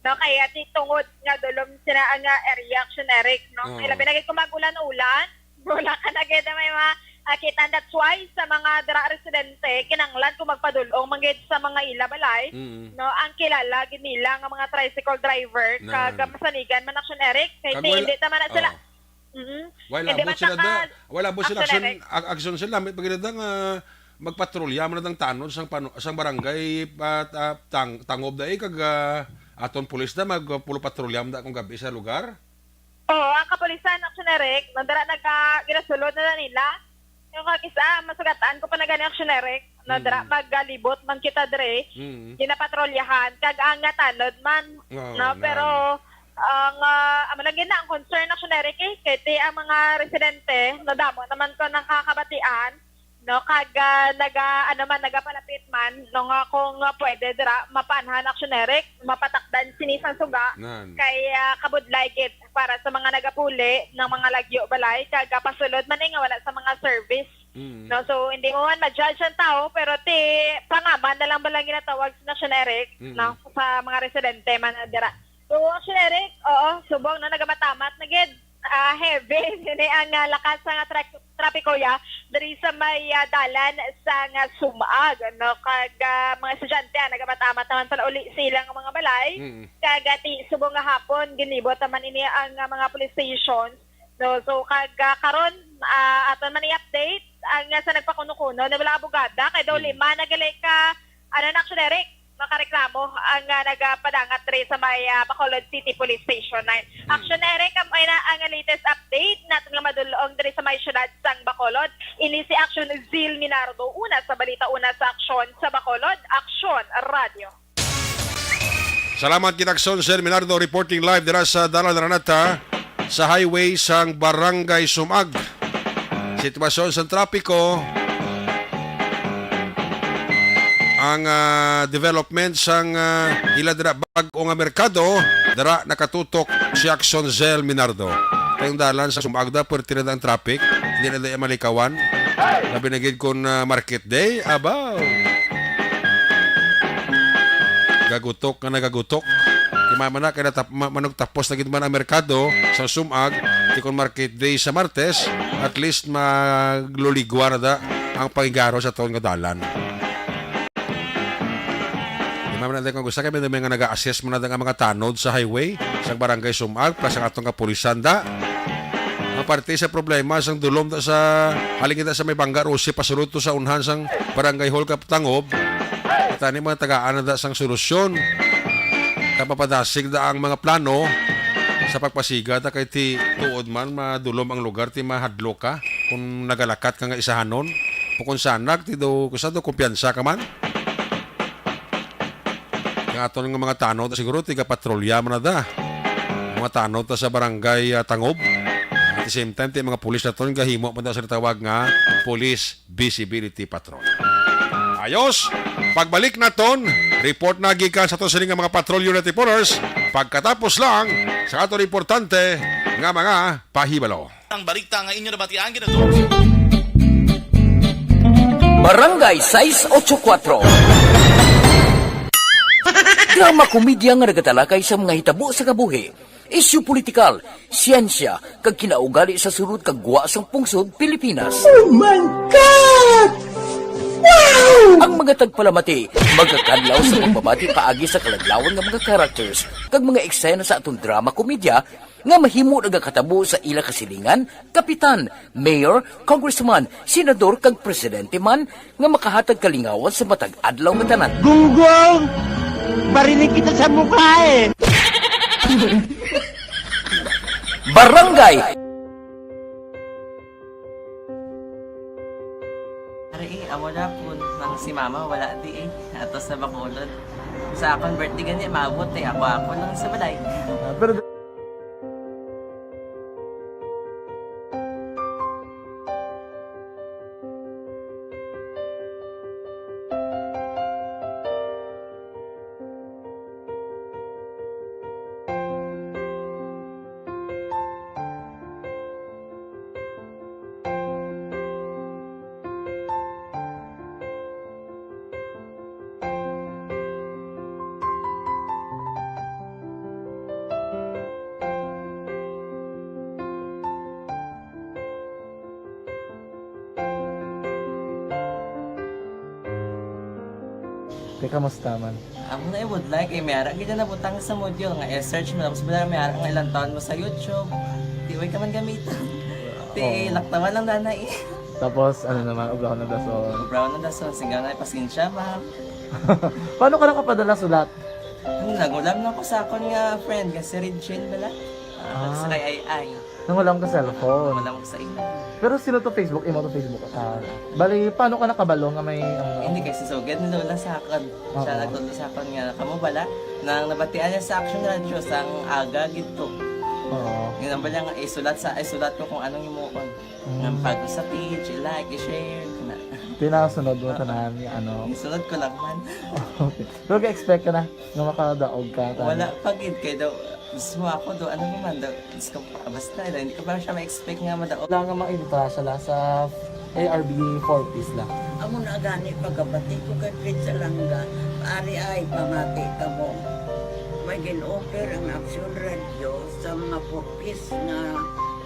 no? Kaya ti tungod nga dulom sila ang, ah, area, Action Eric, no? Oo. Kay labi na gid kung mag-ulan-ulan, wala ka na gid may mga, ah, kita. That's why sa mga dira residente, kinanglan kung magpadulong man gid sa mga ila balay, Mm. no, ang kilala gid nila nga mga tricycle driver, Nan. kag masanigan man, Action Eric, kay Kag ti wala, hindi ta man na sila, oh. Mm. Wala Hindi po man sila ta da, ka, wala po sila Action Action, Eric. Ac-, Action Cell, lamit pa gid da nga magpatrolya man ang tanod sang pano-, sang barangay, ah, ta-, tang-, tangob da eh, kag, ah, aton pulis da magpulo patrolya man da kung gabi sa lugar. Oo, ang kapulisan, Action Eric, nandara naga-, ginasulod na, na nila. Yung kag isa, masugatan ko pa na gani, Action Eric, nandara Mm. magalibot man kita dire, Mm. ginapatrolyahan, kag ang nga tanod man, Oo, no? na. Pero, ang, ah, amo lang gid na ang concern, Action Eric, eh, kay ti ang mga residente, nadamo naman ko nakakabatian, no? Kag, ah, naga, ano man, nagapalapit man, no, nga kung, ah, pwede dira, mapaanhan, Action Eric, mapatakdan sini sang suga, Nan. kay, ah, kabudlay gid para sa mga nagapuli ng mga lagyo balay, kag, ah, pasulod man, eh, nga wala sa mga service. Mm. No, so, hindi mo man ma-judge ang tao, pero ti, pangaman na lang ba lang ginatawag sa Action Eric, Mm. no, sa mga residente man na dira. So, Action Eric, oo, subong na nagamatamat na gid. Ah, heavy. Sini ang, ah, lakas sa nga tra-, trapiko, ya, diri sa may, ah, dalan sa nga sumag, no? Kag, ah, mga estudyante, ah, nagamatamat naman pala uli sila nga mga balay. Mm. Kag, ah, ti, subong nga hapon, ginibot naman ini ang, ah, mga police stations. No? So, kag, ah, karon, ah, aton man i-update, ang, ah, sa nagpakuno-kuno, na wala abogada, kay daw Hmm. lima na gali ka, ano na, Action Eric, makareklamo ang, ah, nagapadangat diri sa may, ah, Bacolod City Police Station nine. Hmm. Action Eric, amo na ang latest update naton nga madul-ong diri sa may siyudad sang Bacolod. Ini si Action Zil Minardo, una sa balita, una sa aksyon sa Bacolod, Action Radio. Salamat, Ginaksyon Sir Minardo, reporting live dira sa Dalan Ranata, sa highway sang Barangay Sumag. Sitwasyon sa trapiko, ang, ah, development sang, ah, ila dira bag-o nga merkado, dira nakatutok si Action Sir Minardo. Kay ang dalan sa Sumag da, perti na da ang traffic, hindi na da malikawan. Labi na gid kun, ah, market day, abaw. Gagutok nga nagagutok. Di man na kay natap-, ma-, manugtapos na gid man ang merkado sa Sumag, di kon market day sa Martes, at least magluligwa na da ang pangigaro sa tuon nga dalan. Di man na kung gusto kami may nga nag-a-assess man na da nga mga tanod sa highway sa barangay Sumag, plus ang atong kapulisan da. Ang parte sa problema sang dulom da sa halin kita sa may Bangga Rose, pasulod to sa unhan sang Barangay Hall kag Tangob. Kita ni mga tagaan na da sang solusyon. Kay mapadasig da ang mga plano sa pagpasiga ta kay ti tuod man madulom ang lugar ti mahadlok ka kung nagalakat ka nga isahanon. Bukon sanag ti do, kusa do kumpiyansa ka man. Ang aton nga mga tanod, siguro tiga-patrolya man na da. Mga tanod ta sa barangay, ah, Tangob. At the same time, ti mga pulis naton gahimo man da sa tawag nga police visibility patrol. Ayos, pagbalik naton, report na gikan sa aton sini nga mga patrol unit reporters. Pagkatapos lang sa aton importante nga mga pahibalo. Ang balita nga inyo nabatian, ginadto. Barangay sais ocho kuatro. Drama komedya nga nagatalakay sa mga hitabo sa kabuhi, isyu politikal, siyensya, kag kinaugali sa sulod kag gwa sang pungsod Pilipinas. Oh my God! Wow! Ang mga tagpalamati magakadlaw sa pagbabati paagi sa kaladlawan nga mga characters kag mga eksena sa aton drama komedya nga mahimo nagakatabo sa ila kasilingan, kapitan, mayor, congressman, senador, kag presidente man nga makahatag kalingawan sa matag adlaw nga tanan. Gunggong! Barinig kita sa mukha eh! Barangay! Ari, eh, amo na po nang si mama wala di eh. Ato sa Bacolod. Sa akon birthday gani, maabot eh. Ako, ako lang sa balay. Ah, pero Te, kamusta man? Amo na, I would like, eh, may ara gid na nabutang sa module nga i-search mo, tapos bala may ara nga ilang taon mo sa YouTube. Di, way ka man gamitan. Ti, Oo. Laktawan lang na na eh. Tapos, ano naman, ublahon ng dason. Ublahon ng dason, singgaw na, pasensya, ma'am. Paano ka nakapadala sulat? Ano, nagulam na ko sa akon nga friend, nga si Regine bala. Ah, Ah. Sa kay Ay Ay. Nangulam ka cellphone. Nangulam ko sa imo. Pero sino to Facebook? Imo to Facebook? Ah, bali, paano ka nakabalo nga may, ano? Hindi, kay si Sugad ni Lola sa akon. Siya Oo. Nagtudlo sa akon nga, kamo bala, nang nabatian niya sa Action Radio, sang aga gid to. Oo. Yun ang bala nga, isulat sa, isulat ko kung anong himuon. Mm. Nga pag sa page, i-like, i-share, na. Tinasunod mo Oo. Tanan nga, ano? Isunod ko lang man. Okay. Pero ga-expect ka na nga makadaog ka, tanan? Wala pa gid, kay daw, mismo ako daw, ano naman daw, Diyos ko, basta, hindi ko pa siya ma-expect nga madaog. Wala nga ma-invita siya la sa A R B four Ps la. Amo na gani pagkabati ko kay Fritz Alanga, ari ay pamati kamo. May gin-offer ang Action Radio sa mga four Ps nga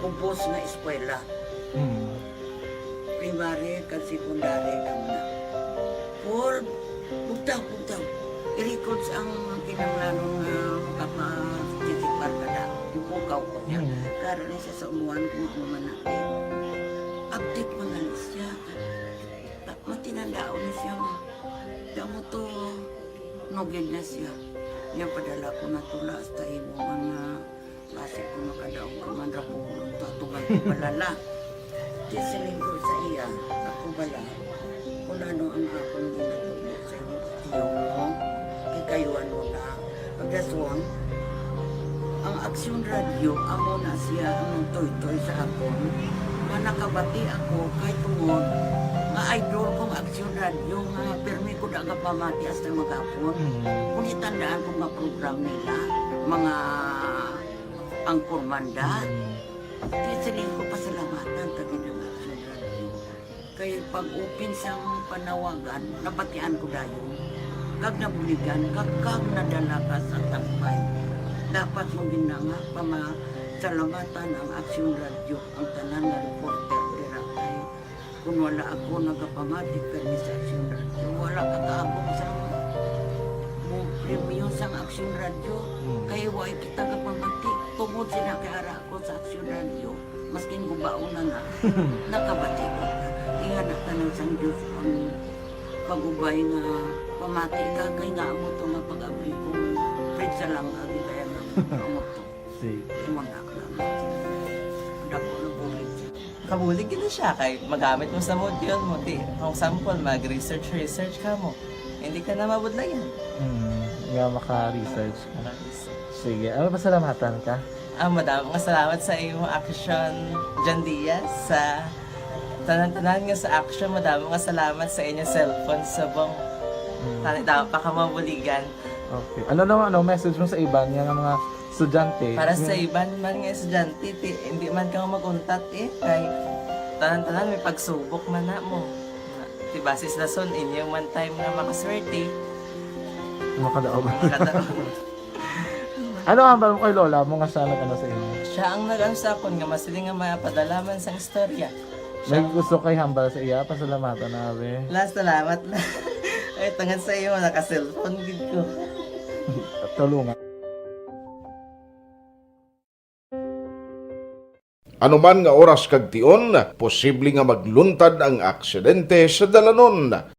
ubos nga eskwela. Hmm. Primary kag secondary lang na. Paul, bugtaw, bugtaw. I-records ang kinahanglanon nga makaparticipar ka na. Ipukaw ko niya. Mm. Karon ni sa umuan kung ano man natin. Abtik man na siya. Ta-, matinandaon na siya, ma. Kamo to, nugid na siya. Niya padala ko na tula sa imo mga klase ko makadaog ka man ra ko, to atuman ko palala. Di siling ko sa iya, ako bala, kung ano ang akong ginatubo sa imo, tiyo mo, kay kayo ano na, pagkasuon, ang Aksyon Radyo, amo na siya ang nagtoytoy sa akon. Nga nakabati ako kay tungod nga idol kong Aksyon Radyo nga pirmi ko da gapamati hasta maghapon. Mm. Kung itandaan ko nga program nila, mga angkor manda, Mm. di siling ko pasalamatan ta gid ang Aksyon Radyo. Kay pag-open sang panawagan, nabatian ko dayon. Kag nabuligan, kag, kag nadala ka sa tampay. Dapat mo gid na nga pamasalamatan ang Aksyon Radyo, ang tanan nga reporter dira kay kun wala ako nagapamati kani sa Aksyon Radyo, wala ka kaabot sa mo premyo sang Aksyon Radyo. Hmm. Kay wa kita gapamati tungod sila kay ara ako sa Aksyon Radyo. Maskin gubaon na na, nakabati ko. Ingana ka nang sang Diyos ang pag-ubay nga pamati ka kay nga amo to nga pag-abri ko. Pwede sa lang agi kaya nga amo to. Sige. Imo na ka. Dako na bulig siya. Kabulig gid na siya kay magamit mo sa module mo. Di, for example, mag-research, research ka mo. Hindi ka na mabudlayan. Hmm, nga maka-research ka. Maka-research. Sige, ano, pasalamatan ka? Ah, madamo nga salamat sa imo Action, John Diaz, sa tanan-tanan nga sa Action. Madamo nga salamat sa inyo cellphone subong. Hmm. Tani daw pa ka mabuligan. Okay. Ano naman, ano, message mo sa iban nga mga estudyante? Para sa Yung iban man nga estudyante, ti, hindi man ka mag-untat eh. Kay tanan-tanan may pagsubok man na mo. Ti basis lason, inyo man time nga makaswerte. Makadaog. Makadaog. Ano ang hambal mo kay lola mo nga siya nag-ano sa imo? Siya ang nag-ano sa akon nga masiling nga mapadala man sang istorya. May gusto kay hambal sa iya, pasalamatan na, be. La, salamat la. Ay, tungod sa imo, naka-cellphone gid ko. Tulungan. Anuman nga oras kag tion, posible nga magluntad ang aksidente sa dalanon.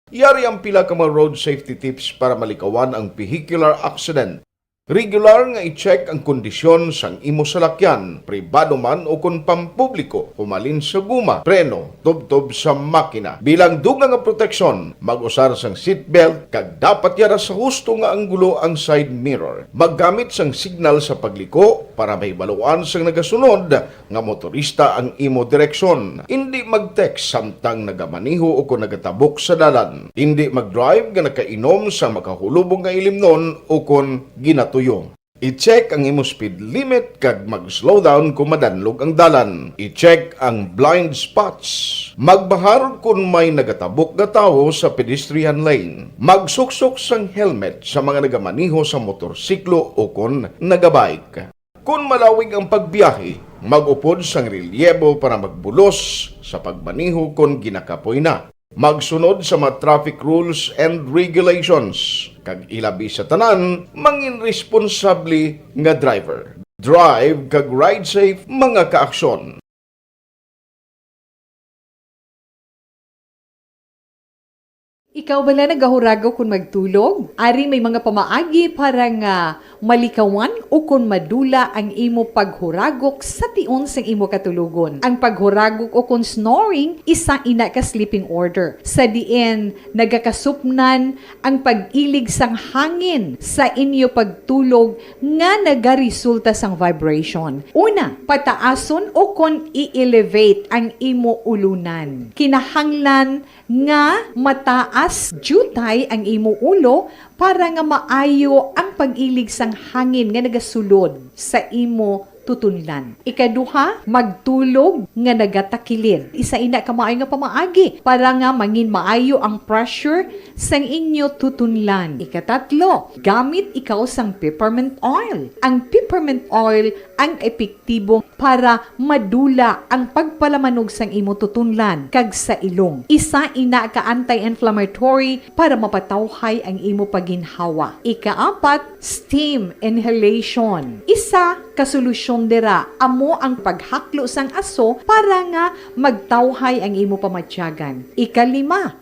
Yari ang pila ka mga road safety tips para malikawan ang vehicular accident. Regular nga i-check ang kondisyon sang imo salakyan, pribado man o kon pampubliko, humalin sa guma, preno, tubtob sa makina. Bilang dugang nga proteksyon, mag-usar sang seatbelt kag dapat yara sa husto nga anggulo ang side mirror. Maggamit sang signal sa pagliko para mahibaluan sang nagasunod nga motorista ang imo direksyon. Indi mag-text samtang nagamaneho o kon nagatabok sa dalan. Indi mag-drive nga nakainom sang makahulubong nga ilimnon o kon ginatuyo. I-check ang imo speed limit kag mag-slow down kon madanlog ang dalan. I-check ang blind spots. Magbahar kon may nagatabok nga tawo sa pedestrian lane. Magsuksok sang helmet sa mga nagamaneho sa motorsiklo o kon nagabike. Kon malawig ang pagbiyahe, mag-upod sang relyebo para magbulos sa pagmaneho kon ginakapoy na. Magsunod sa mga traffic rules and regulations, kag ilabi sa tanan, mangin responsable nga driver. Drive kag ride safe, mga kaaksyon. Ikaw bala nagahuragok kon magtulog? Ari may mga pamaagi para nga malikawan ukon madula ang imo paghuragok sa tion sang imo katulogon. Ang paghuragok ukon snoring, isa ina ka sleeping order, sa diin nagakasupnan ang pag-ilig sang hangin sa inyo pagtulog nga nagaresulta sang vibration. Una, pataason ukon i-elevate ang imo ulunan. Kinahanglan nga mataas diutay ang imo ulo para nga maayo ang pag-ilig sang hangin nga nagasulod sa imo tutunlan. Ikaduha, magtulog nga nagatakilid. Isa ina ka maayo nga pamaagi para nga mangin maayo ang pressure sang inyo tutunlan. Ikatatlo, gamit ikaw sang peppermint oil. Ang peppermint oil ang epektibo para madula ang pagpalamanog sang imo tutunlan kag sa ilong. Isa ina ka anti-inflammatory para mapatawhay ang imo paginhawa. Ikaapat, steam inhalation. Isa ka solusyon dira amo ang paghaklo sang aso para nga magtawhay ang imo pamatyagan. Ikalima,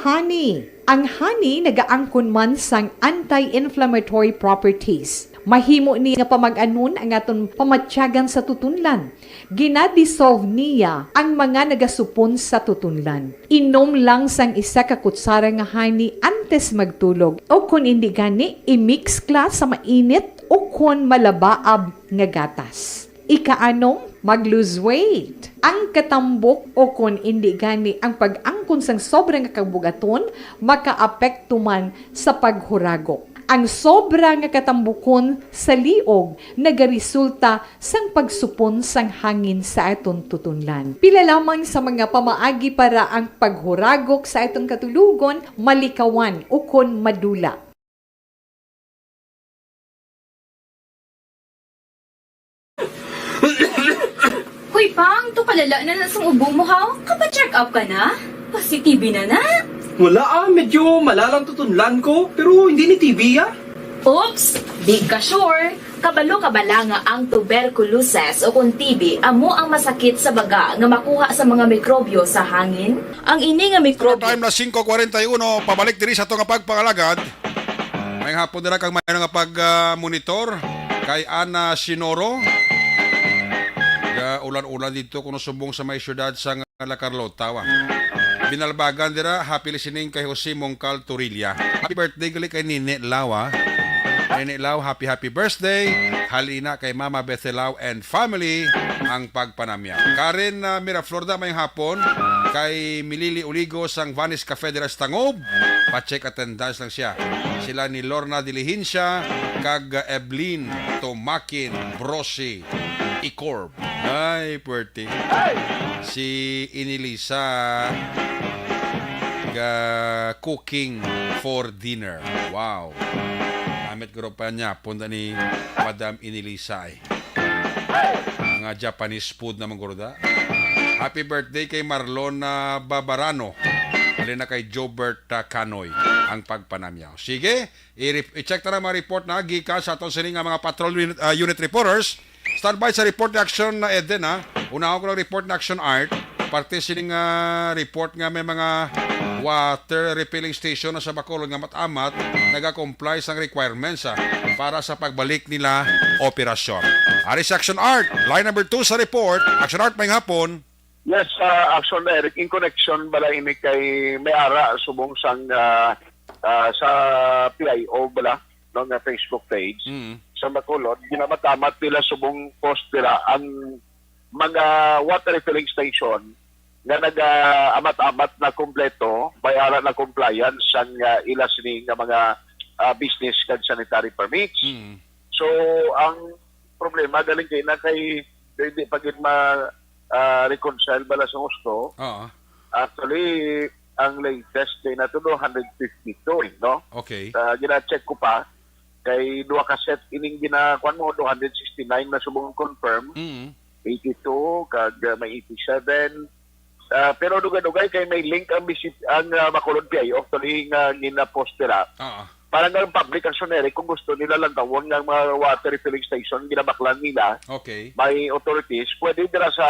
honey. Ang honey nagaangkon man sang anti-inflammatory properties. Mahimo ni nga pamag-anon ang aton pamatyagan sa tutunlan. Gina-dissolve niya ang mga nagasupon sa tutunlan. Inom lang sang isa ka kutsara nga honey antes magtulog, o kon indi gani, i-mix kla sa mainit o kon malabaab nga gatas. Ikaanom, mag-lose weight. Ang katambok o kon indi gani ang pag-angkon sang sobra nga kabugaton makaapekto man sa paghuragok. Ang sobra nga katambukon sa liog nagaresulta sang pagsupon sang hangin sa aton tutunlan. Pila lamang sa mga pamaagi para ang paghuragok sa aton katulogon malikawan ukon madula. Hoy, Pang, to kalala na na sang ubo mo, ha? Kapa-check up ka na? Pasi-T B na na? Wala, ah, medyo malalang tutunlan ko, pero hindi ni T B, ah. Oops! Di ka sure? Kabalo ka bala nga ang tuberculosis o kon T B amo ang masakit sa baga nga makuha sa mga mikrobyo sa hangin? Ang ini nga mikrobyo. Time na singko kwarenta y uno, pabalik diri sa ato nga pagpangalagad. May hapon dira kag may nga pag, ah, monitor kay Ana Sinoro. Ga ulan-ulan dito kuno subong sa may syudad sa La Carlota, wa. Binalbagan dira, happy listening kay Jose Mongcal Torilla. Happy birthday gali kay Nene Lawa. Nene Law, happy, happy birthday. Halina kay Mama Bethelao and family ang pagpanamya. Karen, ah, Miraflor da, may hapon. Kay Milili Uligo sang Vanis Cafe dira sa Tangob. Pa-check attendance lang siya. Sila ni Lorna Diligencia kag, ah, Eblin Tomakin Brosi Icorb. Ay, puwerte. Si Inilisa ga cooking for dinner. Wow. Amit guro pa niya, punda ni Madam Inilisa, eh. Mga Japanese food naman guro da. Happy birthday kay Marlon, ah, Babarano. Halin na kay Jobert, ah, Canoy ang pagpanamyaw. Sige, i-rep-, i-check ta na mga report na gikan sa aton sini nga mga patrol unit, ah, unit reporters. Standby sa report ni Action na Eden, ha. Unahon ko lang report ni Action Art. Parte sining, ah, report nga may mga water refilling station na sa Bacolod nga amat-amat nagakomply sang requirements, ah, para sa pagbalik nila operasyon. Ari si Action Art, line number two sa report. Action Art, may hapon. Yes, ah, Action Eric, in connection bala ini kay may ara subong sang, ah, ah, sa P I O bala, no, nga Facebook page Mm. sa Bacolod, ginamatamat nila subong post nila ang mga water refilling station nga naga-amat-amat na kompleto, may ara na compliance sang, ah, ila sini nga mga, ah, business kag sanitary permits. Mm. So, ang problema galing kay na kay hindi pa gid ma, ah, reconcile bala sa gusto. Oo. Actually, ang latest kay na to, two hundred fifty-two, eh, no? Okay. Ah, gina-check ko pa, kay duha ka set ining gina-, kuwan mo, two hundred sixty-nine na subong confirm, Mm. eighty-two, kag, ah, may eighty-seven. Ah, pero dugay-dugay kay may link ang visit, ang, ah, Bacolod P I O, actually, nga gina-post nila. Oo. Para nga ang public, ang sunere, kung gusto nila lantawon nga ang mga water refilling station, ginabaklan nila, Okay. may authorities, pwede dira sa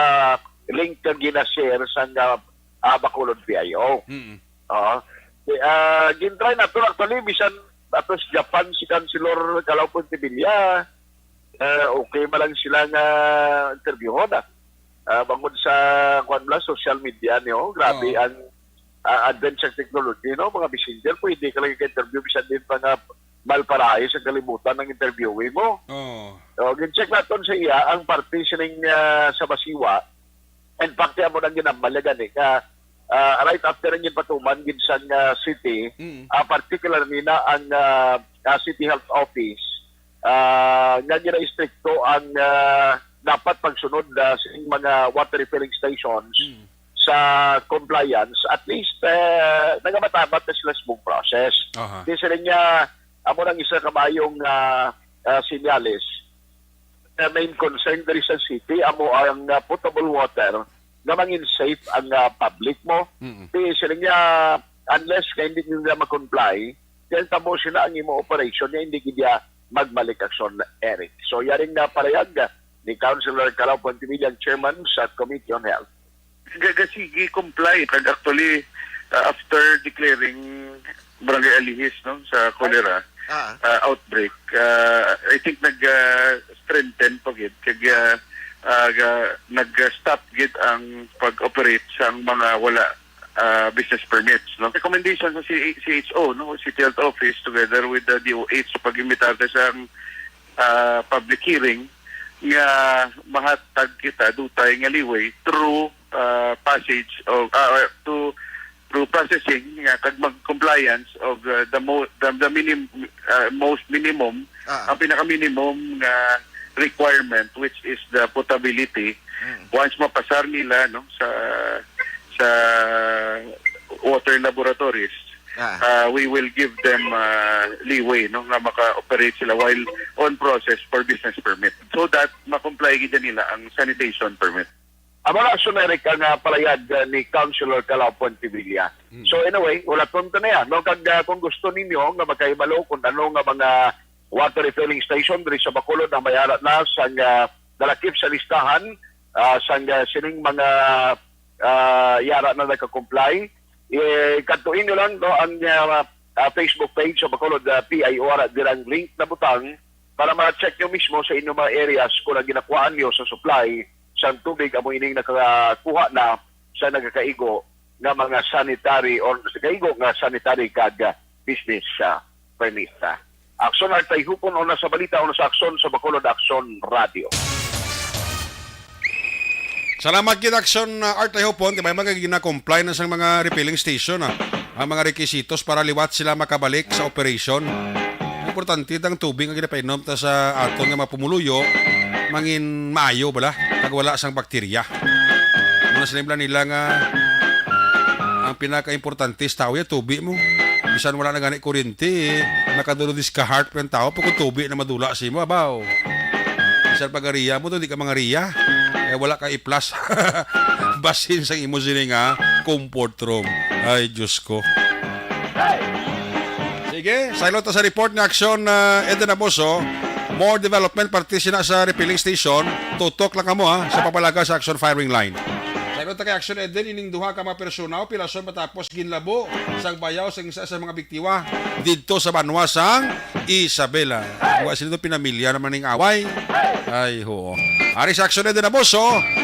link nga gina-share sa nga, ah, Bacolod P I O. Mm. Oo. Di, ah, gintry nato actually, bisan ato sa Japan, si Councilor Calao Pontevilla, ah, okay man lang sila nga interviewon, ah. Ah, bangod sa, kuwan bala, social media niyo, grabe Oo. ang, ah, advance sa technology, no? Mga messenger, pwede ka lang i-interview, bisan din pa nga malparayo sa kalibutan ang interviewee mo. Oo. So, gin-check naton sa iya ang parte sining, ah, sa Basiwa. In fact, amo nang ginambal niya gani nga, ah, right after ang ginpatuman gid sang, ah, city, Mm. ah, particularly na ang, ah, ah, City Health Office, ah, nga gina-istrikto ang, ah, dapat pagsunod, ah, sa mga water refilling stations Mm. sa compliance, at least, eh, nagabatabat na sila sa buong process. Aha. Di sila niya, amo nang isa ka maayong, ah, ah, senyales. The main concern diri sa city, amo ang, ah, potable water nga mangin safe ang, ah, public mo. Mm. Di sila niya, unless nga hindi nila ma-comply, then tabo sila ang imo operation niya, hindi gid niya magbalik aksyon, Eric. So, yaring nga parayag ni Councilor Calao Pontevilla, ang chairman sa Committee on Health. Ga-, ga-, sige, comply. Kag actually, uh, after declaring Barangay Alihis, no, sa cholera Ah. uh, outbreak, uh, I think nag uh, strengthen pa gid kag uh, uh, ga-, nag-stop gid ang pag-operate sang mga wala uh, business permits, no. Recommendation sa C- C H O, no, City Health Office, together with the D O H, sa pag-imbitarte sa uh, public hearing nga mahatag kita dutay nga leeway through uh, passage of uh, to through processing nga kag mag compliance of uh, the mo the, the minim uh, most minimum Ah. ang pinaka minimum nga requirement, which is the potability. Mm. Once mapasar nila, no, sa sa water laboratories, Ah. uh, we will give them uh, leeway, no, nga maka-operate sila while on process for business permit, so that ma-comply gid nila ang sanitation permit. Amo na, Sir Eric, ang, ah, palayag, ah, ni Councilor Calao Pontevilla. Mm. So, anyway, wala, tunta na yan, no? Kag, ah, kung gusto ninyo nga makahibalo kung ano nga mga water refilling station diri sa Bacolod ang may ara na sang, ah, nalakip sa listahan, ah, sang, ah, sining mga, ah, yara na nagka-comply, eh, kadtuin nyo lang, no, ang, ah, ah, Facebook page sa Bacolod, ah, P I O R, dirang link na butang para ma-check nyo mismo sa inyong mga areas kung ang ginakuhaan nyo sa supply sang tubig amo ining nakakuha na sa nagakaigo nga mga sanitary or nagakaigo nga sanitary kag, ah, business, ah, permit, ah. Aksyon Art Tayhupon, una sa balita, una sa aksyon sa Bacolod Aksyon Radio. Salamat gid, Aksyon, uh, Art Tayhupon. Di ba, mga gina-comply na sang mga refilling station, ah, ang mga rekisitos para liwat sila makabalik sa operation. Importante ang tubig nga ginapainom ta sa aton nga mga pumuluyo, mangin maayo bala, kag wala sang bakterya. Mga sinimblan nila nga ang pinakaimportante is tao ya tubig mo. Bisan wala na gani kuryente, eh, makadulodis ka heart ang tao pag tubig na madula sa imo, abaw. Bisan pagariya mo to, di ka mangariya. Eh, wala ka iplas. Basin sang imo sini nga comfort room. Ay, Diyos ko. Sige, saylo ta sa report ni Aksyon, uh, Eden Abuso. More development, parte sina sa refilling station. Tutok lang kamo, ha, sa papalaga sa Aksyon firing line. Saylo ta kay Aksyon Eden, ining duha ka mga persona, pilason matapos ginlabo sang bayaw sang isa sa mga biktima didto sa banwa sang Isabela. Wa sila pinamilya naman ning away. Ay, ho. Ari sa Aksyon Eden Abuso,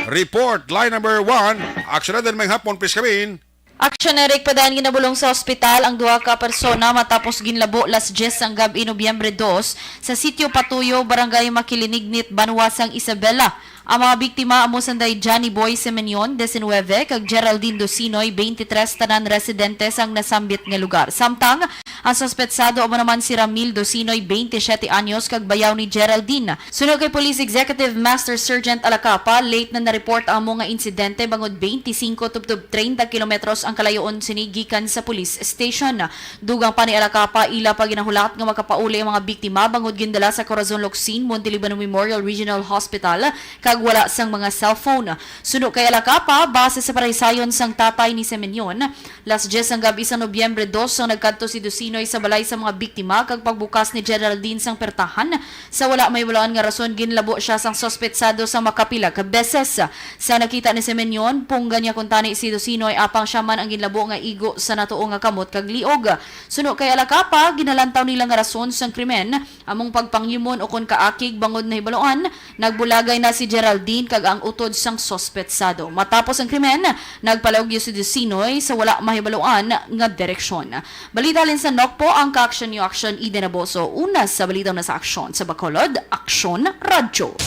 report, line number one. Aksyon Eden, may hapon, please come in. Aksyon, Eric, padayon ginabulong sa ospital ang duha ka persona matapos ginlabo las diyes sang gab-i, Nobyembre dos, sa Sitio Patuyo, Barangay Makilinignit, banwa sang Isabela. Ang mga biktima amo sanday Johnny Boy Semenion, diecinuebe, kag Geraldine Dosinoy, twenty-three, tanan residente sang nasambit nga lugar. Samtang ang suspetsado amo naman si Ramil Dosinoy, twenty-siete anyos, kag bayaw ni Geraldine. Suno kay Police Executive Master Sergeant Alacapa, late na na-report ang amo nga insidente bangod twenty-cinco tubtob treinta kilometros ang kalayoon sini gikan sa police station. Dugang pa ni Alacapa, ila pa ginahulat nga makapauli ang mga biktima bangod gindala sa Corazon Locsin Montelibano Memorial Regional Hospital kag wala sang mga cellphone. Suno kay Alacapa, base sa paraysayon sang tatay ni Semenion, las diyes sang gab-i sa Nobyembre dos ang nagkadto si Dosinoy sa balay sa mga biktima kag pagbukas ni Geraldine sang pertahan, sa wala mahibaluan nga rason, ginlabo sia sang suspetsado sa makapila ka beses. Sa nakita ni Semenion, pungga niya kuntani si Dosinoy, apang sia man ang ginlabo nga igo sa natuo nga kamot kag liog. Suno kay Alacapa, ginalantaw nila nga rason sang krimen among pagpangyumon ukon kaakig bangod nahibaluan nagbulagay na si Geraldine kag ang utod sang suspetsado. Matapos ang krimen, nagpalaugyo si Dosinoy sa wala mahibaluan nga direksyon. Balita halin sa Nokpo, ang ka-aksyon niyo, Aksyon Eden Abuso. Una sa balita, una sa aksyon sa Bacolod, Aksyon Radyo.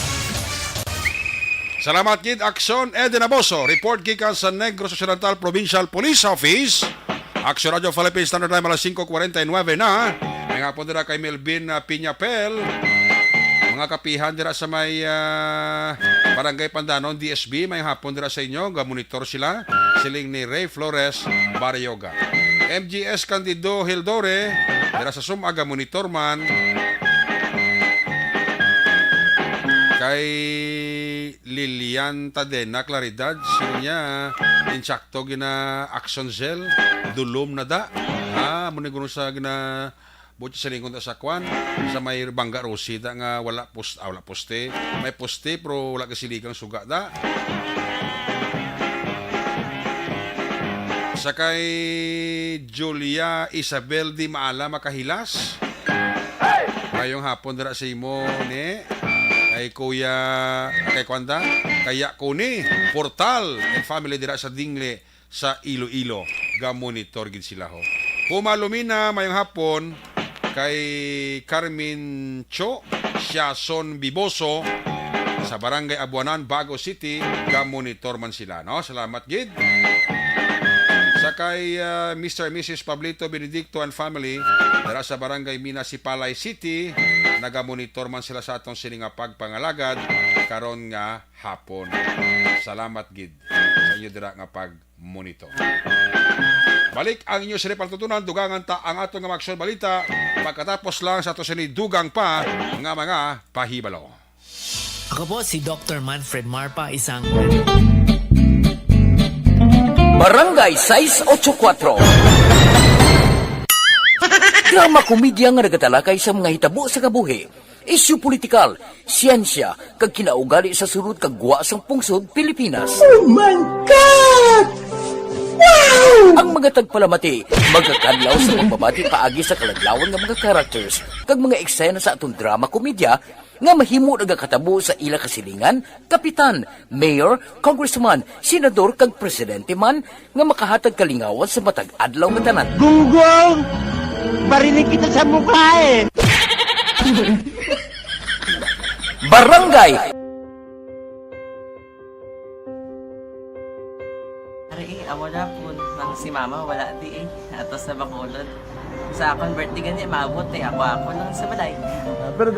Salamat gid, Aksyon Eden Abuso. Report gikan sa Negros Occidental Provincial Police Office. Aksyon Radyo Philippines Standard Time, alas singko kwarenta y nuebe na. May hapon dira kay Melvin, ah, Piñapel. Mga kapihan dira sa may, ah, Barangay Pandanon, D S B, may hapon dira sa inyo. Gamonitor sila. Siling ni Ray Flores Barrioga. M G S Candido Hildore, dira sa Sumag, gamonitor man. Kay Lilian Tadena Claridad, sino niya? Insakto gina action cell, dulom na da. Ah, amo ni guro sa gina-, buti sa lingkod sa kwan, sa may Bangga Rosie da nga wala post-, ah, wala poste. May poste, pero wala kasiligang suga da. Sa kay Julia Isabel Di Maala Makahilas. Ngayong hapon dira sa imo ni kay Kuya, kay Kwanda, kaya ko ni Portal and family dira sa Dingle sa Iloilo. Gamonitor gid sila ho. Puma Lumina, mayong hapon kay Carmen Cho, Siason Biboso sa Barangay Abuanan, Bago City. Gamonitor man sila, no? Salamat gid. Sa kay, ah, Mister and Missus Pablito Benedicto and family, dira sa Barangay Mina, Sipalay City, nagamonitor man sila sa atong sini nga pagpangalagad karon nga hapon. Salamat gid sa inyo dira nga pagmonitor. Balik ang inyo sini paltutunan, dugangan ta ang ato nga mga aksyon balita pagkatapos lang sa ato sini dugang pa nga mga pahibalo. Ako po si Doctor Manfred Marpa, isang Barangay sais ocho kuwatro. Drama komedya nga nagatalakay sa mga hitabo sa kabuhi, isyu politikal, siyensya, kag kinaugali sa sulod kag gwa sang pungsod Pilipinas. Oh my God! Wow! Ang mga tagpalamati magakadlaw sa pagbabati paagi sa kaladlawan nga mga characters kag mga eksena sa aton drama komedya nga mahimo nagakatabo sa ila kasilingan, kapitan, mayor, congressman, senador, kag presidente man nga makahatag kalingawan sa matag adlaw nga tanan. Gunggong! Barinig kita sa mukha eh! Barangay Ari, eh, amo na po. Nang si mama, wala di eh. Ato sa Bacolod. Sa akon birthday gani, maabot eh. Ako, ako lang sa balay. Ah, pero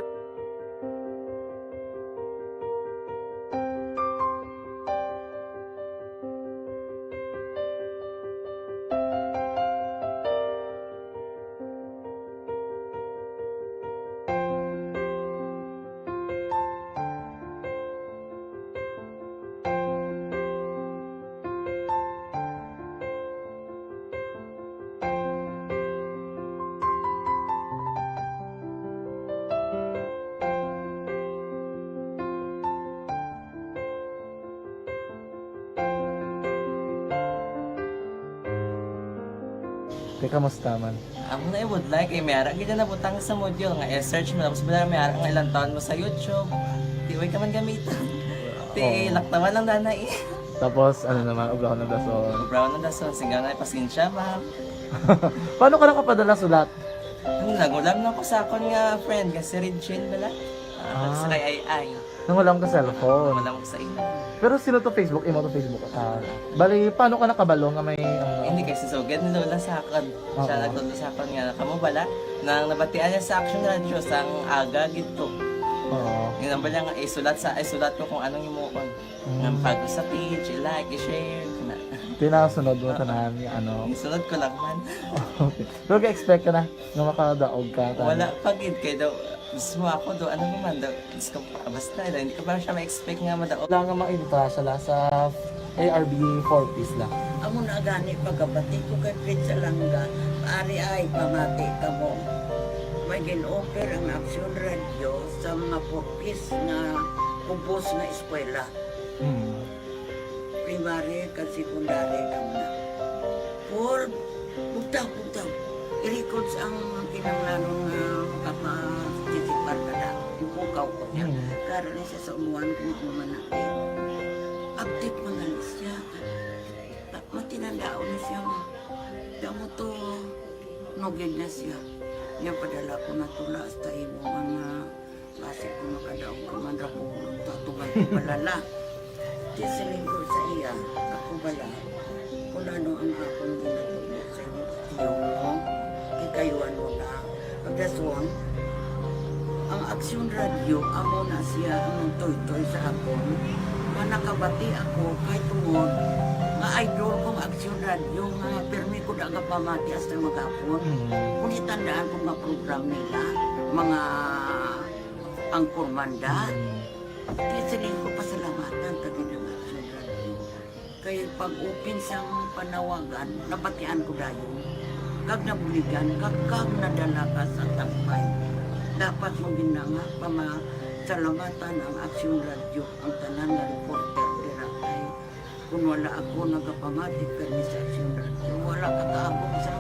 Te, kamusta man? Amo na, eh, budlay kay may ara gid na nabutang sa module nga i-search mo, tapos wala may ara nga ilang taon mo sa YouTube. Di way ka man gamiton. Ti, oo, laktawan lang dana eh. Tapos, ano naman, obrahon ng dason. Obrahon ng dason, singga nga, pasensya, ma'am. Paano ka nakapadala sulat? Ano, nagulam na ko sa akon nga friend, nga si Regine bala. Ah, ah, sa kay Ay Ay. Nangulam ka cellphone. Wala mo sa imo. Pero sino to Facebook? Imo to Facebook account. Bali, paano ka nakabalo nga may, ano? Hindi, kay si Sugad ni Lola sa akon. Siya, oo, nagtudlo sa akon nga, kamo bala, nang nabatian niya sa Action Radio, sang aga gid to. Oo. Yun ang bala nga, isulat sa, isulat ko kung anong himuon. Mm. Nang pag sa page, i-like, i-share, na. Tinasunod mo tanan nga, ano? Isunod ko lang man. Okay. Pero ga-expect ka na nga makadaog ka, tama? Wala pa gid, kay daw, mismo ako daw, ano naman daw, Diyos ko, basta, daw, hindi ko pa siya ma-expect nga madaog. Wala nga maibita sa la-, sa A R B four Ps lang. Amo na gani, pagkabati ko kay Fred Salanga, ari ay pamati kamo. May gin-offer ang Action Radio sa mga four Ps nga kubos nga eskwela. Hmm. Primary kag secondary lang na. Paul, bugtaw, bugtaw. I-records ang kinahanglanon nga makapa-, participar ka na. Yung pukaw ko niya. Hmm. Karon na siya sa umuan kung ano man na. Update mo na lang siya. Matinandaon na siya nga. Damo to, nugid na siya. Niya padala ko na tula hasta imo nga basi ko makadaog ka man ra ko, tatubay ko palala. Di siling ko sa iya, ako bala, kung ano ang akong ginatubo sa imo, tiyo mo, kikayuan mo na. Pagdaswang, Ang Aksyon Radyo, amo na siya ang nagtuytoy sa akon nga nakabati ako kay tungod nga idol ko ang Aksyon Radyo nga pirmi ko da gapamati hasta maghapon. Mm. Kung itandaan ko nga program nila, mga angkor manda, Mm. di sila ko pasalamatan ta gid ang Aksyon Radyo. Kay pag-open sang panawagan, nabatian ko dayon. Kag nabuligan, kag, kag nadala ka sa tampay. Dapat mo gid na nga pamasalamatan ang Aksyon Radyo, ang tanan nga reporter dira. Kay kun wala ako nagapamati kani sa Aksyon Radyo, wala ka kaabot sa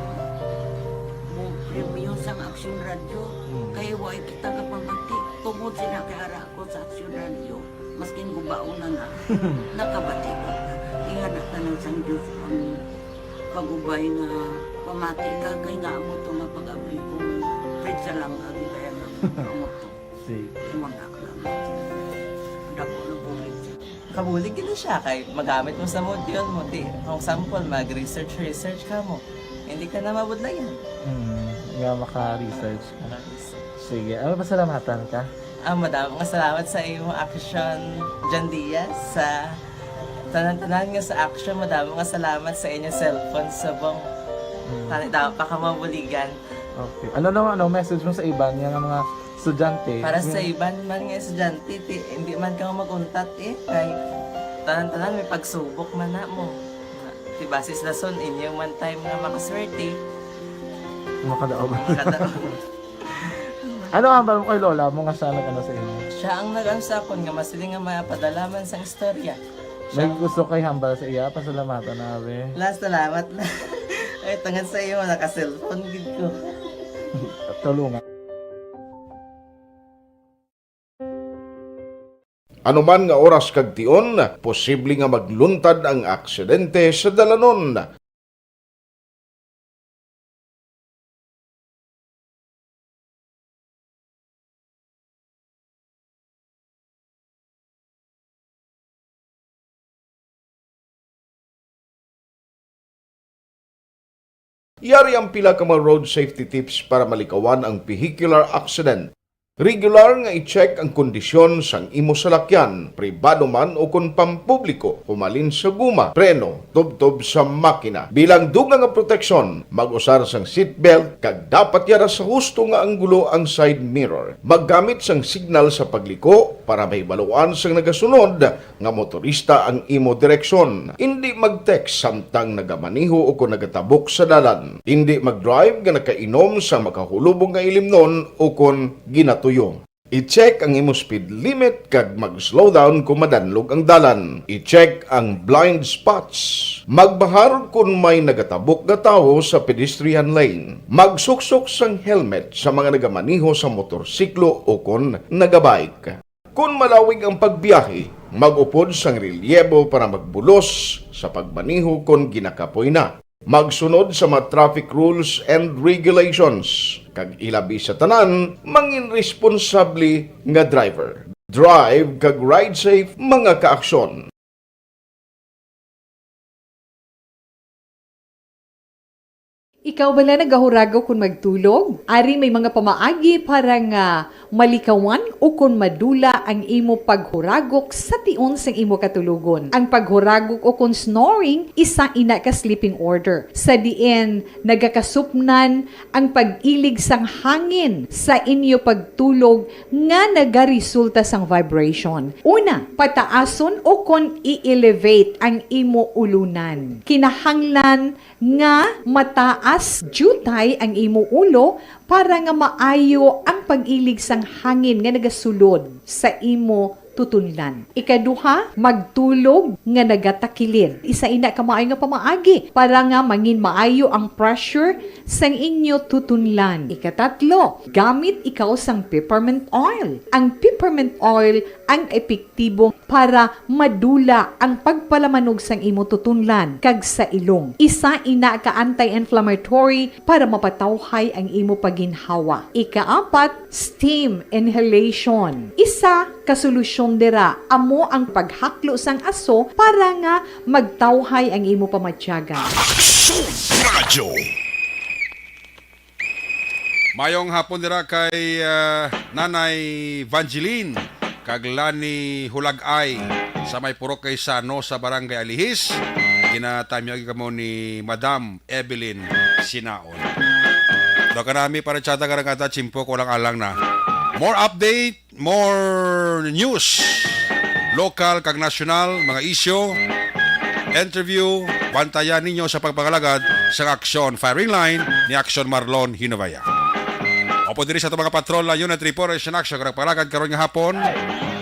mo premyo sang Aksyon Radyo. Hmm. Kay wa kita kapamati. Tungod sila kay ara ako sa Aksyon Radyo, maskin gubaon na na, nakabati ko na. Ingana tanan sang Diyos ang pag-ubay nga pamati ka, kay nga amo to nga pag-abli ko, Fred Salanga, di ba yan ang amo to? Sige. Imo na lang. Dako na bulig siya. Kabulig gid siya kay magamit mo sa module mo. Di, for example, mag-research, research ka mo. Hindi ka na mabudlayan. Hmm, nga maka-research ka. Maka-research. Sige, ano, pasalamatan ka? Ah, madamo nga salamat sa imo, Action John Diaz, sa tanan-tanan nga sa Action. Madamo nga salamat sa inyo cellphone subong. Hmm. Tani daw pa ka mabuligan. Okay. Ano naman, ano message mo sa iban nga mga estudyante? Para sa Hmm. iban man nga estudyante, ti, hindi man ka mag-untat eh. Kay tanan-tanan may pagsubok man na mo. Ti basis lason, inyo man time nga makaswerte. Makadaog. Makadaog. Ano ang hambal mo kay lola mo nga siya nag-ano sa imo? Siya ang nag-ano sa akon nga masiling nga mapadala man sang istorya. May Siya gusto kay hambal sa iya, pasalamatan na, be. La, salamat na. Ay, tungod sa iyo, naka-cellphone gid ko. Tulungan. Anuman nga oras kag tion, posible nga magluntad ang aksidente sa dalanon. Yari ang pila ka mga road safety tips para malikawan ang vehicular accident. Regular nga i-check ang kondisyon sang imo salakyan, pribado man o kon pampubliko, humalin sa guma, preno, tubtob sa makina. Bilang dugang nga proteksyon, mag-usar sang seatbelt kag dapat yara sa husto nga anggulo ang side mirror. Maggamit sang signal sa pagliko para mahibaluan sang nagasunod nga motorista ang imo direksyon. Indi mag-text samtang nagamaneho o kon nagatabok sa dalan. Indi mag-drive nga nakainom sa makahulubong nga ilimnon o kon ginatuyo. I-check ang imo speed limit kag mag-slow down kon madanlog ang dalan. I-check ang blind spots. Magbahar kon may nagatabok nga tawo sa pedestrian lane. Magsuksok sang helmet sa mga nagamaneho sa motorsiklo o kon nagabike. Kon malawig ang pagbiyahe, mag-upod sang relyebo para magbulos sa pagmaneho kon ginakapoy na. Magsunod sa mga traffic rules and regulations, kag ilabi sa tanan, mangin responsable nga driver. Drive kag ride safe, mga kaaksyon. Ikaw bala nagahuragok kon magtulog? Ari may mga pamaagi para nga malikawan o kon madula ang imo paghuragok sa tion sang imo katulogon. Ang paghuragok o kon snoring, isa ina ka sleeping order, sa diin nagakasupnan ang pag-ilig sang hangin sa inyo pagtulog nga nagaresulta sang vibration. Una, pataason o kon i-elevate ang imo ulunan. Kinahanglan nga mataas diutay ang imo ulo para nga maayo ang pag-ilig sang hangin nga nagasulod sa imo tutunlan. Ikaduha, magtulog nga nagatakilid. Isa ina ka maayo nga pamaagi para nga mangin maayo ang pressure sang inyo tutunlan. Ikatatlo, gamit ikaw sang peppermint oil. Ang peppermint oil ang epektibo para madula ang pagpalamanog sang imo tutunlan kag sa ilong. Isa ina ka anti-inflammatory para mapatawhay ang imo pagginhawa. Ikaapat, steam inhalation. Isa ka solusyon dira amo ang paghaklo sang aso para nga magtawhay ang imo pamatyaga. Aksyon Radyo. Mayong hapon dira kay, ah, Nanay Vangeline kag Lani Hulagay sa may Purok kay Sano sa Barangay Alihis. Ginatamyagi kamo ni Madam Evelyn Sinaon. Do kanami para chata karagata chimpo ko lang alang na. More update, more news, lokal kag nasyonal, mga isyu, interview, bantayan ninyo sa pagpangalagad sa Aksyon Firing Line ni Aksyon Marlon Hinovaya. Opo diri sa ato mga patrol na unit report sa aksyon karag pangalagad karon nga hapon.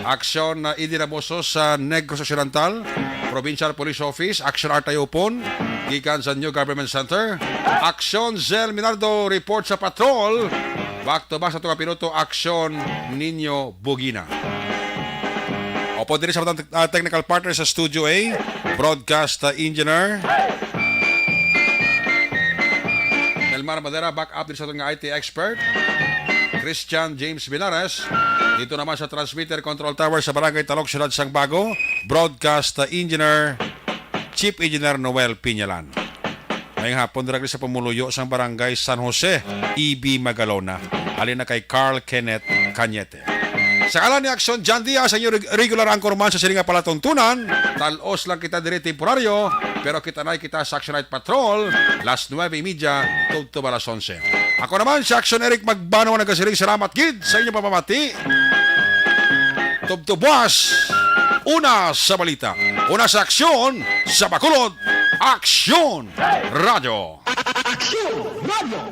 Aksyon na Eddie Ramoso sa Negros Occidental, Provincial Police Office, Aksyon Artay Upon, gikan sa New Government Center. Aksyon Zel Minardo report sa patrol. Back to back sa tunga piloto, Aksyon Ninyo Bugina. Opo diri sa mga, ah, technical partner sa Studio A, broadcast, ah, engineer Elmar Madera, back up diri sa aton nga I T expert Christian James Binares. Dito naman sa transmitter control tower sa Barangay Talok, Siyudad sang Bago, broadcast, ah, engineer Chief Engineer Noel Piñalan. Ngayong hapon, dira sa pumuluyo sang Barangay San Jose, E B Magalona. Halin na kay Carl Kenneth Cañete. Sa ngalan ni Aksyon John Diaz, ang inyong reg-, regular anchorman sa sining nga palatuntunan, talos lang kita diri temporaryo, pero kita na kita sa Action Night Patrol, las nuebe y media, tubtob alas onse. Ako naman, si Aksyon Eric Magbano, nagasiring salamat gid sa inyong pamamati. Tubtob buwas, una sa balita, una sa aksyon, sa Bacolod, Aksyon Radyo. Aksyon Radyo.